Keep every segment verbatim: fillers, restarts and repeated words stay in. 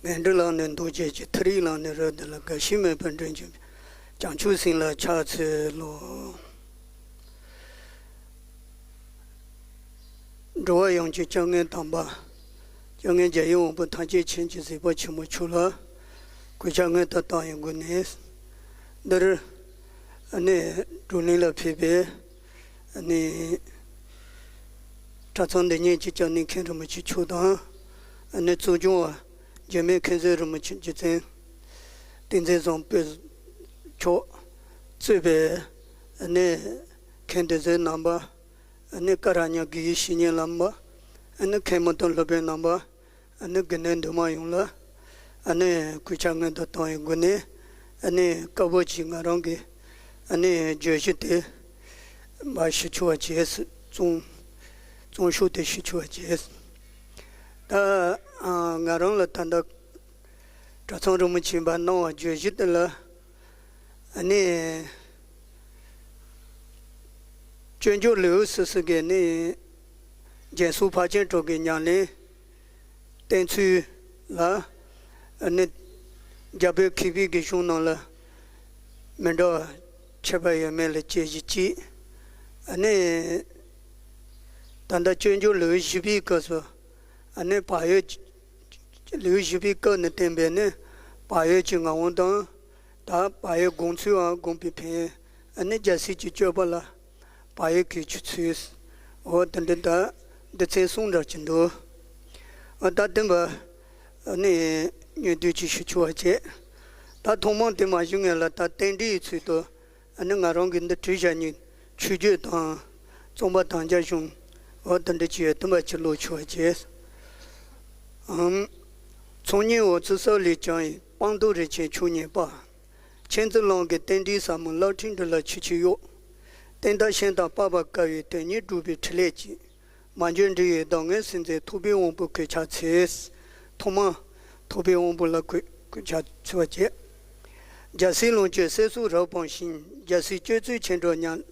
ངན་འགྲོའི་ལམ་ནས་འདུ་བྱེད་ཀྱི། མཐོ་རིས་ལམ་ནས་རབ་བསྡད་ལ། རྒ་ཤི་མེད་པར་འདྲེན་བྱེད་པའི། བྱང་ཆུབ་སེམས་ལ་ཕྱག་འཚལ་ལོ། འགྲོ་བ་ཡོངས་ཀྱི་སྐྱབས་མགོན་དམ་པ། སྐྱབས་མགོན་རྒྱལ་བའི་དབང་པོ་ཐམས་ཅད་མཁྱེན་ཅིང་གཟིགས་པ་ཆེན་པོ་མཆོག་ལ། གུས་ཕྱག་སྔོན་དུ་བཏང་བའི་སྒོ་ནས། འདིར་ཨ་ནི་བགྲོ་གླེང་ལ་ཕེབས་པའི་ཨ་ནི་གྲྭ་ཚང་འདི་ཉིད་ཀྱི་སྐྱབས་གནས་མཁན་རིན་པོ་ཆེ་མཆོག་དང་། ཨ་ནི་གཙོ་སྐྱོང་བ་འཇིགས་མེད་མཁྱེན་བརྩེ་རིན་པོ་ཆེ། རྗེ་བཙུན་བསྟན་འཛིན་བཟང་པོ་མཆོག་གཙོས་པའི་ཨ་ནི་མཁན་སྡེ་ཚན་རྣམ་པ། ཨ་ནི་ཀ་ར་ཉ་དགེ་བའི་བཤེས་གཉེན་རྣམ་པ། ཨ་ནི་མཁན་མོ་དང་སློབ་དཔོན་རྣམ་པ། ཨ་ནི་དགེ་འདུན་འདུས་མང་ཡོངས་ལ། ཨ་ནི་གུས་ཕྱག་སྔོན་དུ་བཏང་བའི་སྒོ་ནས། ཨ་ནི་སྐབས་བབ་ཀྱི་ང་རང་གི་ཨ་ནི་བརྗོད་གཞི་དེ་མར་ཞུ་ཆོག་པ་བྱས། རྩོམ་རྩོམ་ཤོག་དེ་ཞུ་ཆོག་པ་བྱས། ད་ཨ་ང་རང་ལ་ད་ལྟ་གྲྭ་ཚང་རིན་པོ་ཆེ་པ་གནང་བ་བརྗོད་གཞི་དེ་ལ། ཨ་ནི། སྤྱོད་འཇུག་ལེའུ་སོ་སོ་གི་ནི། རྒྱན་སོགས་ཕར་ཕྱིན་དྲུག་གི་ཉམས་ལེན་བསྟན་ཚུལ་ལ། ཨ་ནི། རྒྱ་བོད་མཁས་པའི་གི་གཞུང་ནང་ལ་མི་འདྲ་བ་ཁྱད་པར་ཡོད་མེད་ལ་དཔྱད་གཞི་གཅིག་ཨ་ནི། ད་ལྟ་སྤྱོད་འཇུག་ལེའུ་བཞི་པའི་སྐབས་སུ། ཨ་ནི་བག་ཡོད། ལེའུ་བཞི་པའི་སྐབས་ནས་བསྟན་པའི་ནི་བག་ཡོད་ཀྱི་ངག་དབང་དང་། ད་བག་ཡོད་དགོངས་ཚུལ་འམ་དགོངས་པའི་ཕན་ཡོན། ཨ་ནི་རྒྱལ་སྲས་ཀྱི་སྤྱོད་པ་ལ་བག་ཡོད་ཀྱི་ཆུ་ཚུལ། འོ་དེ་འདྲ་ད་སྡེ་ཚན་གསུམ་འདྲ་ཅིག་འདུག་འོ་ད་བདུན་པ་ཨ་ནི་སྙིང་བསྡུས་ཀྱི་ཞུ་ཆོག་པ་བྱས། ད་ཐོག་མར་དེ་མ་ཞུ་སྔོན་ལ། ད་རྟེན་འབྲེལ་གྱི་ཚུལ་དུ། ཨ་ནི་ང་རང་གིས་འདི་བྲིས་བཞག་མི་ཆོས་བརྒྱུད་དང་རྩོམ་པ་དམ་བཅའ་གཞུང་། འོ་དེ་འདྲ་ཅིག་ཡོད། དེ་མ་ཅིག་ཀློག་ཆོག་པ་བྱས། ཨམ། ཚོགས་གཉིས་འོད་ཚུལ་གསལ་ལེར་བྱོན་ཡི། སྤངས་རྟོགས་རིན་ཆེན་མཆོག་བརྙེས་པ། མཁྱེན་བརྩེ་ཀློང་གི་རྟེན་འབྲེལ་ཟབ་མོ། རླབས་ཕྲེང་འགྲོ་ལ་ཆུ་ཆེན་གཡོ། བསྟན་དང་ཤིང་རྟ་པགས་པ་དཀར་བའི། དོན་གཉིས་སྒྲུབ་པའི་ཕྲིན་ལས་ཀྱིས། མ་བྱོན་འབྲི་བའི་གདམས་ངག་སེམས་འཛིན། ཐུབ་པའི་དབང་པོ་གུས་ཕྱག་འཚལ། ཐོག་མར་ཐུབ་པའི་དབང་པོ་ལ་གུས་གུས་ཕྱག་འཚལ་བ་བྱས། རྒྱལ་སྲས་ལོངས་སྤྱོད་སྲས་སུ་རབ་སྤངས་ཤིང་། རྒྱལ་སྲས་སྤྱོད་ཚུལ་ཆོས་འགྲོ་ཉམས།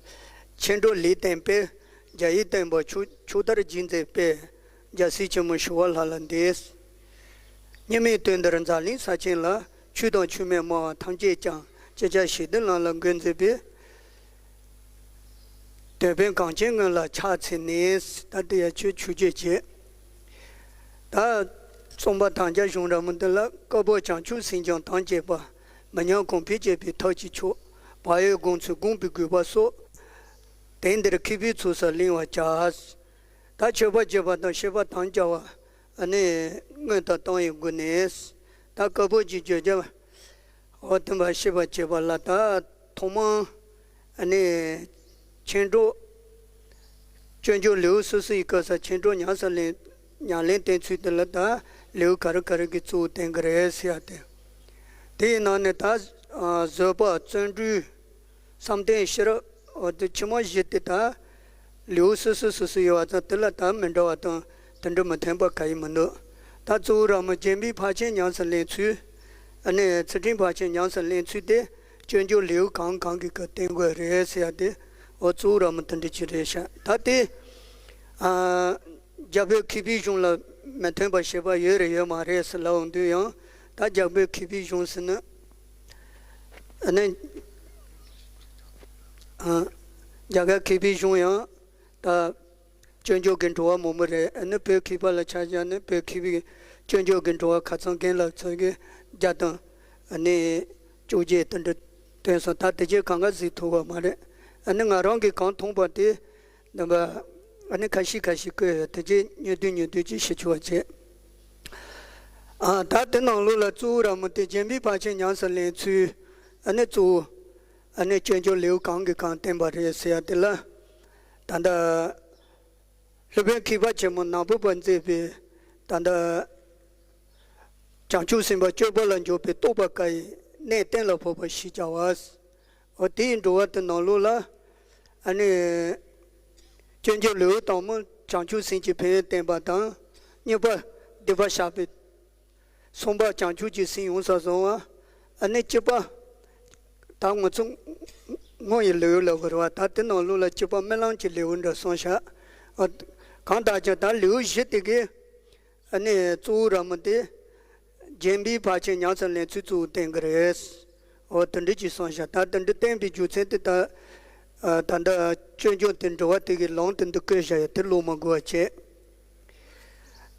ཆོས་འགྲོ་ལེའུ་བསྟན་པའི། རྒྱ་ཡིག་བསྟན་པ་ཕྱོགས་ཕྱོགས་མཐར་རྒྱས་མཛད་པའི། རྒྱལ་སྲས་ཆེན་མོ་ཞི་བ་ལྷ་ལ་འདུད། སྙིགས་མའི་དུས་འདིར་འཛམ་གླིང་ས་ཆེན་ལ། ཆོས་དང་ཆོས་མིན་སྨྲ་བ་ཐམས་ཅད་ཀྱང་། ཇི་བྱ་ཞིག་ཏུ་ལམ་ལ་འགོད་མཛད་པའི། དོན་ཕན་གངས་ཅན་ཀུན་ལ་ཕྱག་འཚལ་ནས། ད་དེ་ཡང་ཆོས་ཆོས་བརྒྱད་བྱས། ད་རྩོམ་པ་དམ་བཅའ་གཞུང་འདྲ་མོ་འདི་ལ། བཀའ་བབས་བྱང་ཆུབ་སེམས་ཀྱང་དམ་བཅས་པ། མི་ཉམས་གོང་འཕེལ་བྱེད་པའི་ཐབས་ཀྱི་མཆོག་བག་ཡོད་དགོངས་ཚུལ་དགོངས་པའི་དགོས་པ་སོགས། དེང་འདིར་མཁས་པའི་ཚོགས་སུ་གླེང་བར་བྱ། ད་མཆོད་པ་བརྗོད་པ་དང་བཤད་པ་དམ་བཅའ་བ། ཨ་ནི་སྔོན་དུ་བཏང་བའི་སྒོ་ནས། ད་བཀའ་བབས་ཀྱི་བརྗོད་བྱ། འོ་དེ་མར་བཤད་པར་བྱེད་པ་ལ། ད་ཐོག་མར་ཨ་ནི་ཆོས་འགྲོ། སྤྱོད་འཇུག་ལེའུ་སོ་སོའི་སྐབས་སུ་ཆོས་འགྲོ་ཉམས་སུ་ལེན། ཉམས་ལེན་བསྟན་ཚུལ་དེ་ལ། ད་ལེའུ་ག་རེ་ག་རེ་གི་གཙོ་བོ་བསྟན་གྱི་རེད་ཟེར་ཡ་དེ། དེའི་ནང་ནས་ད་ཨ་བཟོད་པ། བརྩོན་འགྲུས། བསམ་གཏན། ཤེས་རབ། འོ་དེ་ཆེན་མོ་བཞི་དེ། ད་ལེའུ་སོ་སོ་སོ་སོ་ཡོད་པ་ཙང་། དེ་ལ་ད་མི་འདྲ་བ་དང་དེ་འདྲ་མི་མཐུན་པ་གང་ཡང་མི་འདུག་ད་གཙོ་བོ་ར་མོ་བརྒྱན་པའི་ཕར་ཕྱིན་ཉམས་སུ་ལེན་ཚུལ། ཨ་ནི་ཚུལ་ཁྲིམས་ཕར་ཕྱིན་ཉམས་སུ་ལེན་ཚུལ་དེ། སྤྱོད་འཇུག་ལེའུ་གང་གང་གི་སྐབས་བསྟན་དགོས་རེད་ཟེར་ཡ་དེ། འོ་གཙོ་བོ་ར་མོ་དེ་འདྲ་ཅིག་རེད་ཤག་ད་དེ་ཨ་རྒྱ་བོད་མཁས་པའི་གཞུང་ལ་མི་མཐུན་པ་བཤད་པ་ཡོད་རེད་ཡོད་མ་རེད་ཟེར་ལབ་འོང་དུས་ཡང་། ད་རྒྱ་བོད་མཁས་པའི་གཞུང་ཟེར་ན། ཨ་ནི། ཨ། རྒྱ་གར་མཁས་པའི་གཞུང་ཡང་ད་སྤྱོད་འཇུག་གི་འགྲོ་བ་མང་པོ་རེད། ཨ་ནི་བོད་མཁས་པ་ལ་ཆ་བཞག་ན། བོད་མཁས་པའི་སྤྱོད་འཇུག་གི་འགྲོ་བ་ཁ་སང་རྒན་ལགས་ཚོ་གིས་བརྒྱ་དང་ཨ་ནི་བཅོ་བརྒྱད་དེ་འདྲ་བཏོན་སོང་། ད་དེ་རྗེས་གང་ག་གཟིགས་ཐུབ་པ་མ་རེད། ཨ་ནི་ང་རང་གིས་གང་མཐོང་པ་དེ། འདི་པ། ཨ་ནི་ཁ་ཤས་ཁ་ཤས་བཀོད་ཡོད། དེ་རྗེས་སྙིང་བསྡུས་སྙིང་བསྡུས་ཅིག་ཞུ་ཆོག་པ་བྱས། ཨ། ད་དེ་ནང་ལོགས་ལ་གཙོ་བོ་ར་མོ་དེ་བརྒྱན་པའི་ཕར་ཕྱིན་ཉམས་སུ་ལེན་ཚུལ། ཨ་ནི་གཙོ་བོ། ཨ་ནི་སྤྱོད་འཇུག་ལེའུ་གང་གིས་གང་བསྟན་པ་རེད་ཟེར་ཡ་དེ་ལ། ད་ལྟ་སློབ་དཔོན་མཁས་པ་ཆེན་མོ་ནག་པོ་པས་མཛད་པའི། ད་ལྟ་བྱང་ཆུབ་སེམས་དཔའ་སྤྱོད་པ་ལ་འཇུག་པའི་རྟོགས་པ་དཀའ་བའི་གནད་གཏན་ལ་ཕབ་པ་ཞེས་བྱ་བ། འོ་དེའི་འགྲོ་བ་དེ་ནང་ལོགས་ལ། ཨ་ནི། སྤྱོད་འཇུག་ལེའུ་དང་པོ་བྱང་ཆུབ་སེམས་ཀྱི་ཕན་ཡོན་བསྟན་པ་དང་། གཉིས་པ་སྡིག་པ་བཤགས་པའི། གསུམ་པ་བྱང་ཆུབ་ཀྱི་སེམས་ཡོངས་སུ་བཟུང་བ། ཨ་ནི་བཅུ་པ། ད་ང་ཚོ་སྔོན་གྱི་ལེའུ་ལབ་དགོས་རེད་པ། ད་དེ་ནང་ལོགས་ལ་བཅུ་པ་རྨི་ལམ་གྱི་ལེའུ་འདྲ་གསུངས་ཤག་ཨ། གང་ལྟར་ཀྱང་ད་ལེའུ་བཞི་དེ་གིས། ཨ་ནི་གཙོ་བོ་ར་མོ་དེ་རྒྱན་པའི་ཕར་ཕྱིན་ཉམས་སུ་ལེན་ཚུལ་གཙོ་བོ་བསྟན་གྱི་རེད། འོ་དེ་འདྲ་ཅིག་གསུངས་ཤག་ད་དེ་འདྲ་བསྟན་པའི་རྒྱུ་མཚན་དེ་ད་ཨ་ད་ལྟ་སྤྱོད་འཇུག་དེ་འགྲེལ་པ་དེ་གི་ལུང་དེ་འདི་བཀོད་བཞག་ཡོད་དེ་ཀློག་མ་དགོས་པ་བྱས།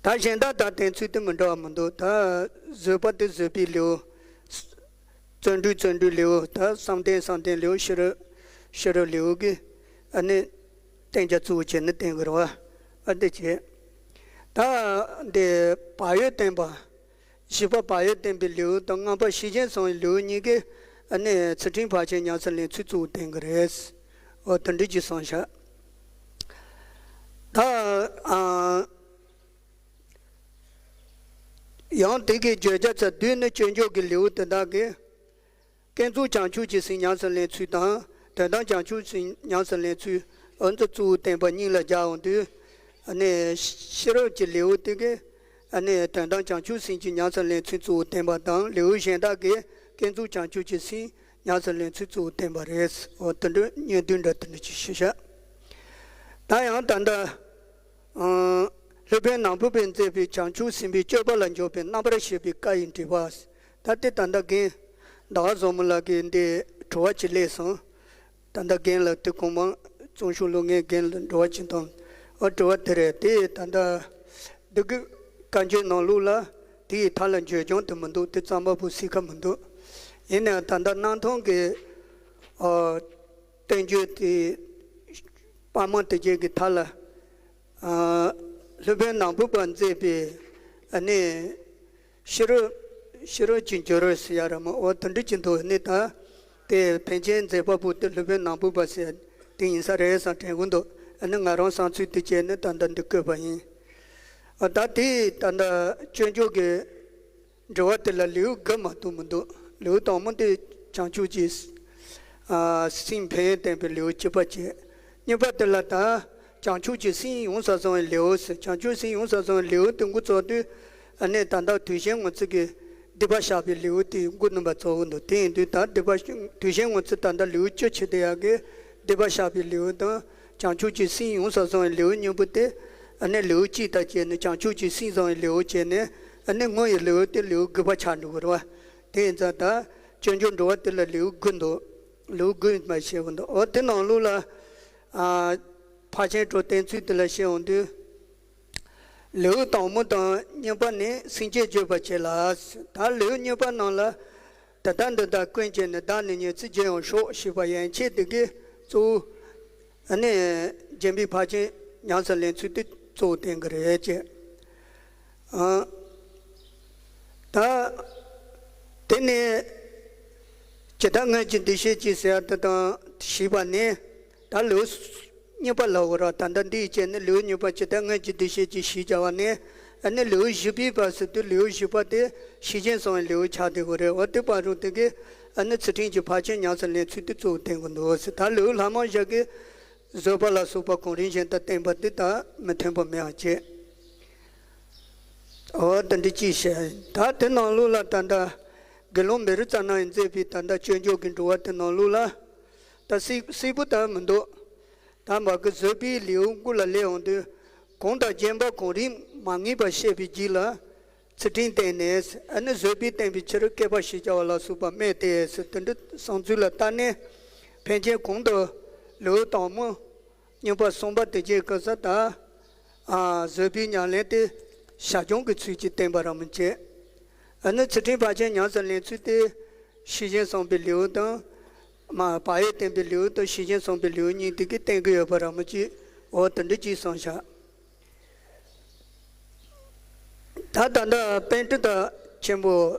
ད་གཞན་དག་དང་བསྟན་ཚུལ་དེ་མི་འདྲ་བ་མི་འདུག་ད་བཟོད་པ་དེ་བཟོད་པའི་ལེའུ། བརྩོན་འགྲུས་བརྩོན་འགྲུས་ལེའུ། ད་བསམ་གཏན་བསམ་གཏན་ལེའུ། ཤེས་རབ་ཤེས་རབ་ལེའུ་གི་ཨ་ནི་བསྟན་བྱ་གཙོ་བོ་བྱས་ནས་བསྟན་གྱི་རེད་བ། ཨ་འདི་བྱས། ད་འདི་བག་ཡོད་བསྟན་པ། བཞི་པ་བག་ཡོད་བསྟན་པའི་ལེའུ་དང་ལྔ་པ་ཤེས་བཞིན་བཟུང་བའི་ལེའུ་གཉིས་ཀས་ཨ་ནི་ཚུལ་ཁྲིམས་ཕར་ཕྱིན་ཉམས་སུ་ལེན་ཚུལ་གཙོ་བོ་བསྟན་གྱི་རེད། འོ་དེ་འདྲ་ཅིག་གསུངས་ཤག་ད་ཨ། ཡང་དེ་གི་བརྗོད་བྱ་ཚར་དུས་ནི་སྤྱོད་འཇུག་གི་ལེའུ་དེ་དག་གིས་ཀུན་རྫོབ་བྱང་ཆུབ་ཀྱི་སེམས་ཉམས་སུ་ལེན་ཚུལ་དང་དོན་དམ་བྱང་ཆུབ་སེམས་ཉམས་སུ་ལེན་ཚུལ། འོ་འདི་གཙོ་བོ་བསྟན་པ་གཉིས་ལ་སྦྱར་འོང་དུས། ཨ་ནི་ཤེས་རབ་ཀྱི་ལེའུ་དེ་གིས་ཨ་ནི་དོན་དམ་བྱང་ཆུབ་སེམས་ཀྱི་ཉམས་སུ་ལེན་ཚུལ་གཙོ་བོ་བསྟན་པ་དང་ལེའུ་གཞན་དག་གིས་ཀུན་རྫོབ་བྱང་ཆུབ་ཀྱི་སེམས་ཉམས་སུ་ལེན་ཚུལ་གཙོ་བོ་བསྟན་པ་རེད། འོ་དེ་འདྲ་སྙིང་བསྡུས་འདྲ་དེ་འདྲ་ཅིག་ཞུས་ཤག་ད་ཡང་ད་ལྟ། ཨང་། སློབ་དཔོན་ནང་པའི་པས་མཛད་པའི་བྱང་ཆུབ་སེམས་དཔའི་སྤྱོད་པ་ལ་འཇུག་པའི་རྣམ་པར་ཤེས་པའི་བཀའ་ཡི་འགྲེལ་པ། ད་ལྟའི་ད་ལྟ་རྒན། ཟླ་བ་བཟང་མོ་ལགས་ཀྱིས་འདི་དྲི་བ་ཅིག་སླེབས་སོང་། ད་ལྟ་རྒན་ལ་དེ་གོང་མ་གཙང་ཆུ་ལུ་ངའི་རྒན་ལ་དྲི་བ་ཅིག་བཏང་། ཨོ་དྲི་བ་དེ་རེད་དེ་ད་ལྟ། འདི་གི་བཀའ་འགྱུར་ནང་ལོགས་ལ་དེའི་མཐའ་ལ་འགྱོད་བྱུང་དུ་མི་འདུག་དེ་རྩོམ་པ་པོ་སྲིད་ཁ་མི་འདུག་ཡིན་ནའང་ད་ལྟ་སྣང་སྟོང་གི། ཨོ། བསྟན་བཅོས་དེ་དཔར་མ་དེ་ཅན་གྱི་མཐའ་ལ། ཨ། སློབ་དཔོན་ནང་པའི་པས་མཛད་པའི་ཨ་ནི་ཤེས་རབ་ཤེས་རབ་ཀྱི་འགྱུར་ཟེར་ཡ་ར་མ་འོ་དེ་འདྲ་ཅིག་འདུག་ནི་ད་དེ་ཕལ་ཆེར་མཛད་པ་པོ་དེ་སློབ་དཔོན་ནང་པའི་པ་ཟེར་དེ་ཡིན་ས་རེད་བསམ་དྲན་གྱི་འདུག་ཨ་ནི་ང་རང་བསམ་ཚུལ་དེ་བྱས་ནས་ད་ལྟ་འདི་བཀོད་པ་ཡིན། ཨ་ད་དེ་ད་ལྟ་སྤྱོད་འཇུག་གི་འགྲེལ་པ་དེ་ལ་ལེའུ་དགུ་མ་གཏོགས་མི་འདུག་ལེའུ་དང་པོ་དེ་བྱང་ཆུབ་ཀྱི། ཨ། སེམས་ཕན་ཡོན་བསྟན་པའི་ལེའུ་གཅིག་པ་བྱས། གཉིས་པ་དེ་ལ་ད་བྱང་ཆུབ་ཀྱི་སེམས་ཡོངས་སུ་བཟུང་བའི་ལེའུ་ཟེར། བྱང་ཆུབ་སེམས་ཡོངས་སུ་བཟུང་བའི་ལེའུ་དེ་འགོ་བཙུགས་དུས། ཨ་ནི་ད་ལྟ་དུས་ཆེན་ངོ་ཚ་གི་སྡིག་པ་བཤགས་པའི་ལེའུ་དེ་འགོ་ནུབ་པ་ཚོགས་ཀྱི་འདུག་དེ་ཡིན་དུས་ད་སྡིག་པ་དུས་ཆེན་ངོ་ཚ་ད་ལྟ་ལེའུ་བཅུ་བྱས་བསྡད་ཡག་གི་སྡིག་པ་བཤགས་པའི་ལེའུ་དང་བྱང་ཆུབ་ཀྱི་སེམས་ཡོངས་སུ་བཟུང་བའི་ལེའུ་གཉིས་པོ་དེ། ཨ་ནི་ལེའུ་གཅིག་དང་བཅས་ནས་བྱང་ཆུབ་ཀྱི་སེམས་བཟུང་བའི་ལེའུ་བྱས་ནས་ཨ་ནི་དངོས་ཡོད་ལེའུ་དེ་ལེའུ་དགུ་པ་ཆགས་འགྲོ་གི་རེད་བ། དེ་ཡིན་ཙང་ད་སྤྱོད་འཇུག་འགྲེལ་པ་དེ་ལ་ལེའུ་དགུ་འདུག་ལེའུ་དགུ་མ་བཤད་པ་འདུག་འོ་དེ་ནང་ལོགས་ལ། ཨ། ཕར་ཕྱིན་དྲུག་བསྟན་ཚུལ་དེ་ལ་བཤད་འོང་དུས། ལེའུ་དང་པོ་དང་གཉིས་པ་ནི་སེམས་བསྐྱེད་བརྗོད་པར་བྱེད་ལ། ད་ལེའུ་གཉིས་པ་ནང་ལ། ད་ལྟ་འདི་དག་ཀུན་བྱས་ནས། བདག་ནི་ཉེར་འཚོའི་རྒྱན་ཡང་ཞོག་ཞེས་པ་ཡན་ཆད་དེ་གའི་གཙོ་བོ། ཨ་ནི་རྒྱན་པའི་ཕར་ཕྱིན་ཉམས་སུ་ལེན་ཚུལ་དེ་གཙོ་བོ་བསྟན་གྱི་རེད་ཅེས། ཨ། ད་དེ་ནས་ཇི་ལྟར་སྔོན་གྱི་འདུ་ཤེས་ཀྱིས་ཟེར་ཡ་དེ་དང་ཞེས་པ་ནི། ད་ལེའུ་གཉིས་པ་ལ་འོ་ར་ད་ལྟ་འདི་ཡི་བྱས་ནས་ལེའུ་གཉིས་པ་ཇི་ལྟར་སྔོན་གྱི་འདུ་ཤེས་ཀྱིས་ཞེས་བྱ་བ་ནི། ཨ་ནི་ལེའུ་བཞི་པའི་བར་ཟེར་དུས་ལེའུ་བཞི་པ་དེ་ཤེས་བཞིན་སོང་བའི་ལེའུ་ཆགས་བསྡད་ཡོད་རེད། འོ་དེ་བར་རུ་དེ་གའི་ཨ་ནི་ཚུལ་ཁྲིམས་ཀྱི་ཕར་ཕྱིན་ཉམས་སུ་ལེན་ཚུལ་དེ་གཙོ་བོ་བསྟན་གྱི་འདུག་ཟེར། ད་ལེའུ་ལྷག་མ་བཞི་གི་བཟོད་པ་ལ་སོགས་པ་གོང་རིམ་བཞིན་དུ་བསྟན་པ་འདི་དང་མི་མཐུན་པ་མེད་པ་བྱས། འོ་དེ་འདྲ་ཅིག་བཤད། ད་དེ་ནང་ལོགས་ལ་ད་ལྟ་དགེ་སློང་མེ་རི་ཙ་ན་ཡིས་མཛད་པའི་ད་ལྟ་སྤྱོད་འཇུག་གི་འགྲེལ་པ་དེ་ནང་ལོགས་ལ། ད་གསལ་གསལ་པོ་ད་མི་འདུག་ད་མ་གི་བཟོད་པའི་ལེའུ་མགོ་ལ་སླེབས་འོང་དུས། གོང་དང་རྐྱེན་པ་གོང་རིམ་མ་ངེས་པར་བཤད་པའི་རྗེས་ལ། ཚུལ་ཁྲིམས་བསྟན་ནས། ཨ་ནི་བཟོད་པས་བསྟན་པའི་ཕྱིར་བསྐལ་པ་ཞེས་བྱ་བ་ལ་སོགས་པ་སྨྲས་ཏེ་ཟེར་དེ་འདྲ་གསུངས་ཚུལ་ལ་བལྟས་ནས། ཕན་ཆད་གོང་དུ་ལེའུ་དང་པོ་གཉིས་པ་གསུམ་པ་དེ་བརྒྱད་ཀྱི་ས་ད། ཨ། བཟོད་པའི་ཉམས་ལེན་དེ་ཞར་བྱུང་གི་ཚུལ་གྱིས་བསྟན་པ་ར་མ་བྱས། ཨ་ནི་ཚུལ་ཁྲིམས་ཕར་ཕྱིན་ཉམས་སུ་ལེན་ཚུལ་དེ་ཤེས་བཞིན་སོང་བའི་ལེའུ་དང་། མ་བག་ཡོད་བསྟན་པའི་ལེའུ་དང་ཤེས་བཞིན་སོང་བའི་ལེའུ་གཉིས་དེ་གིས་བསྟན་གྱི་ཡོད་པ་ར་མ་བྱས། འོ་དེ་འདྲ་ཅིག་གསུངས་ཤག་ད་ད་ལྟ་པཎྜི་ཏ་ཆེན་པོ་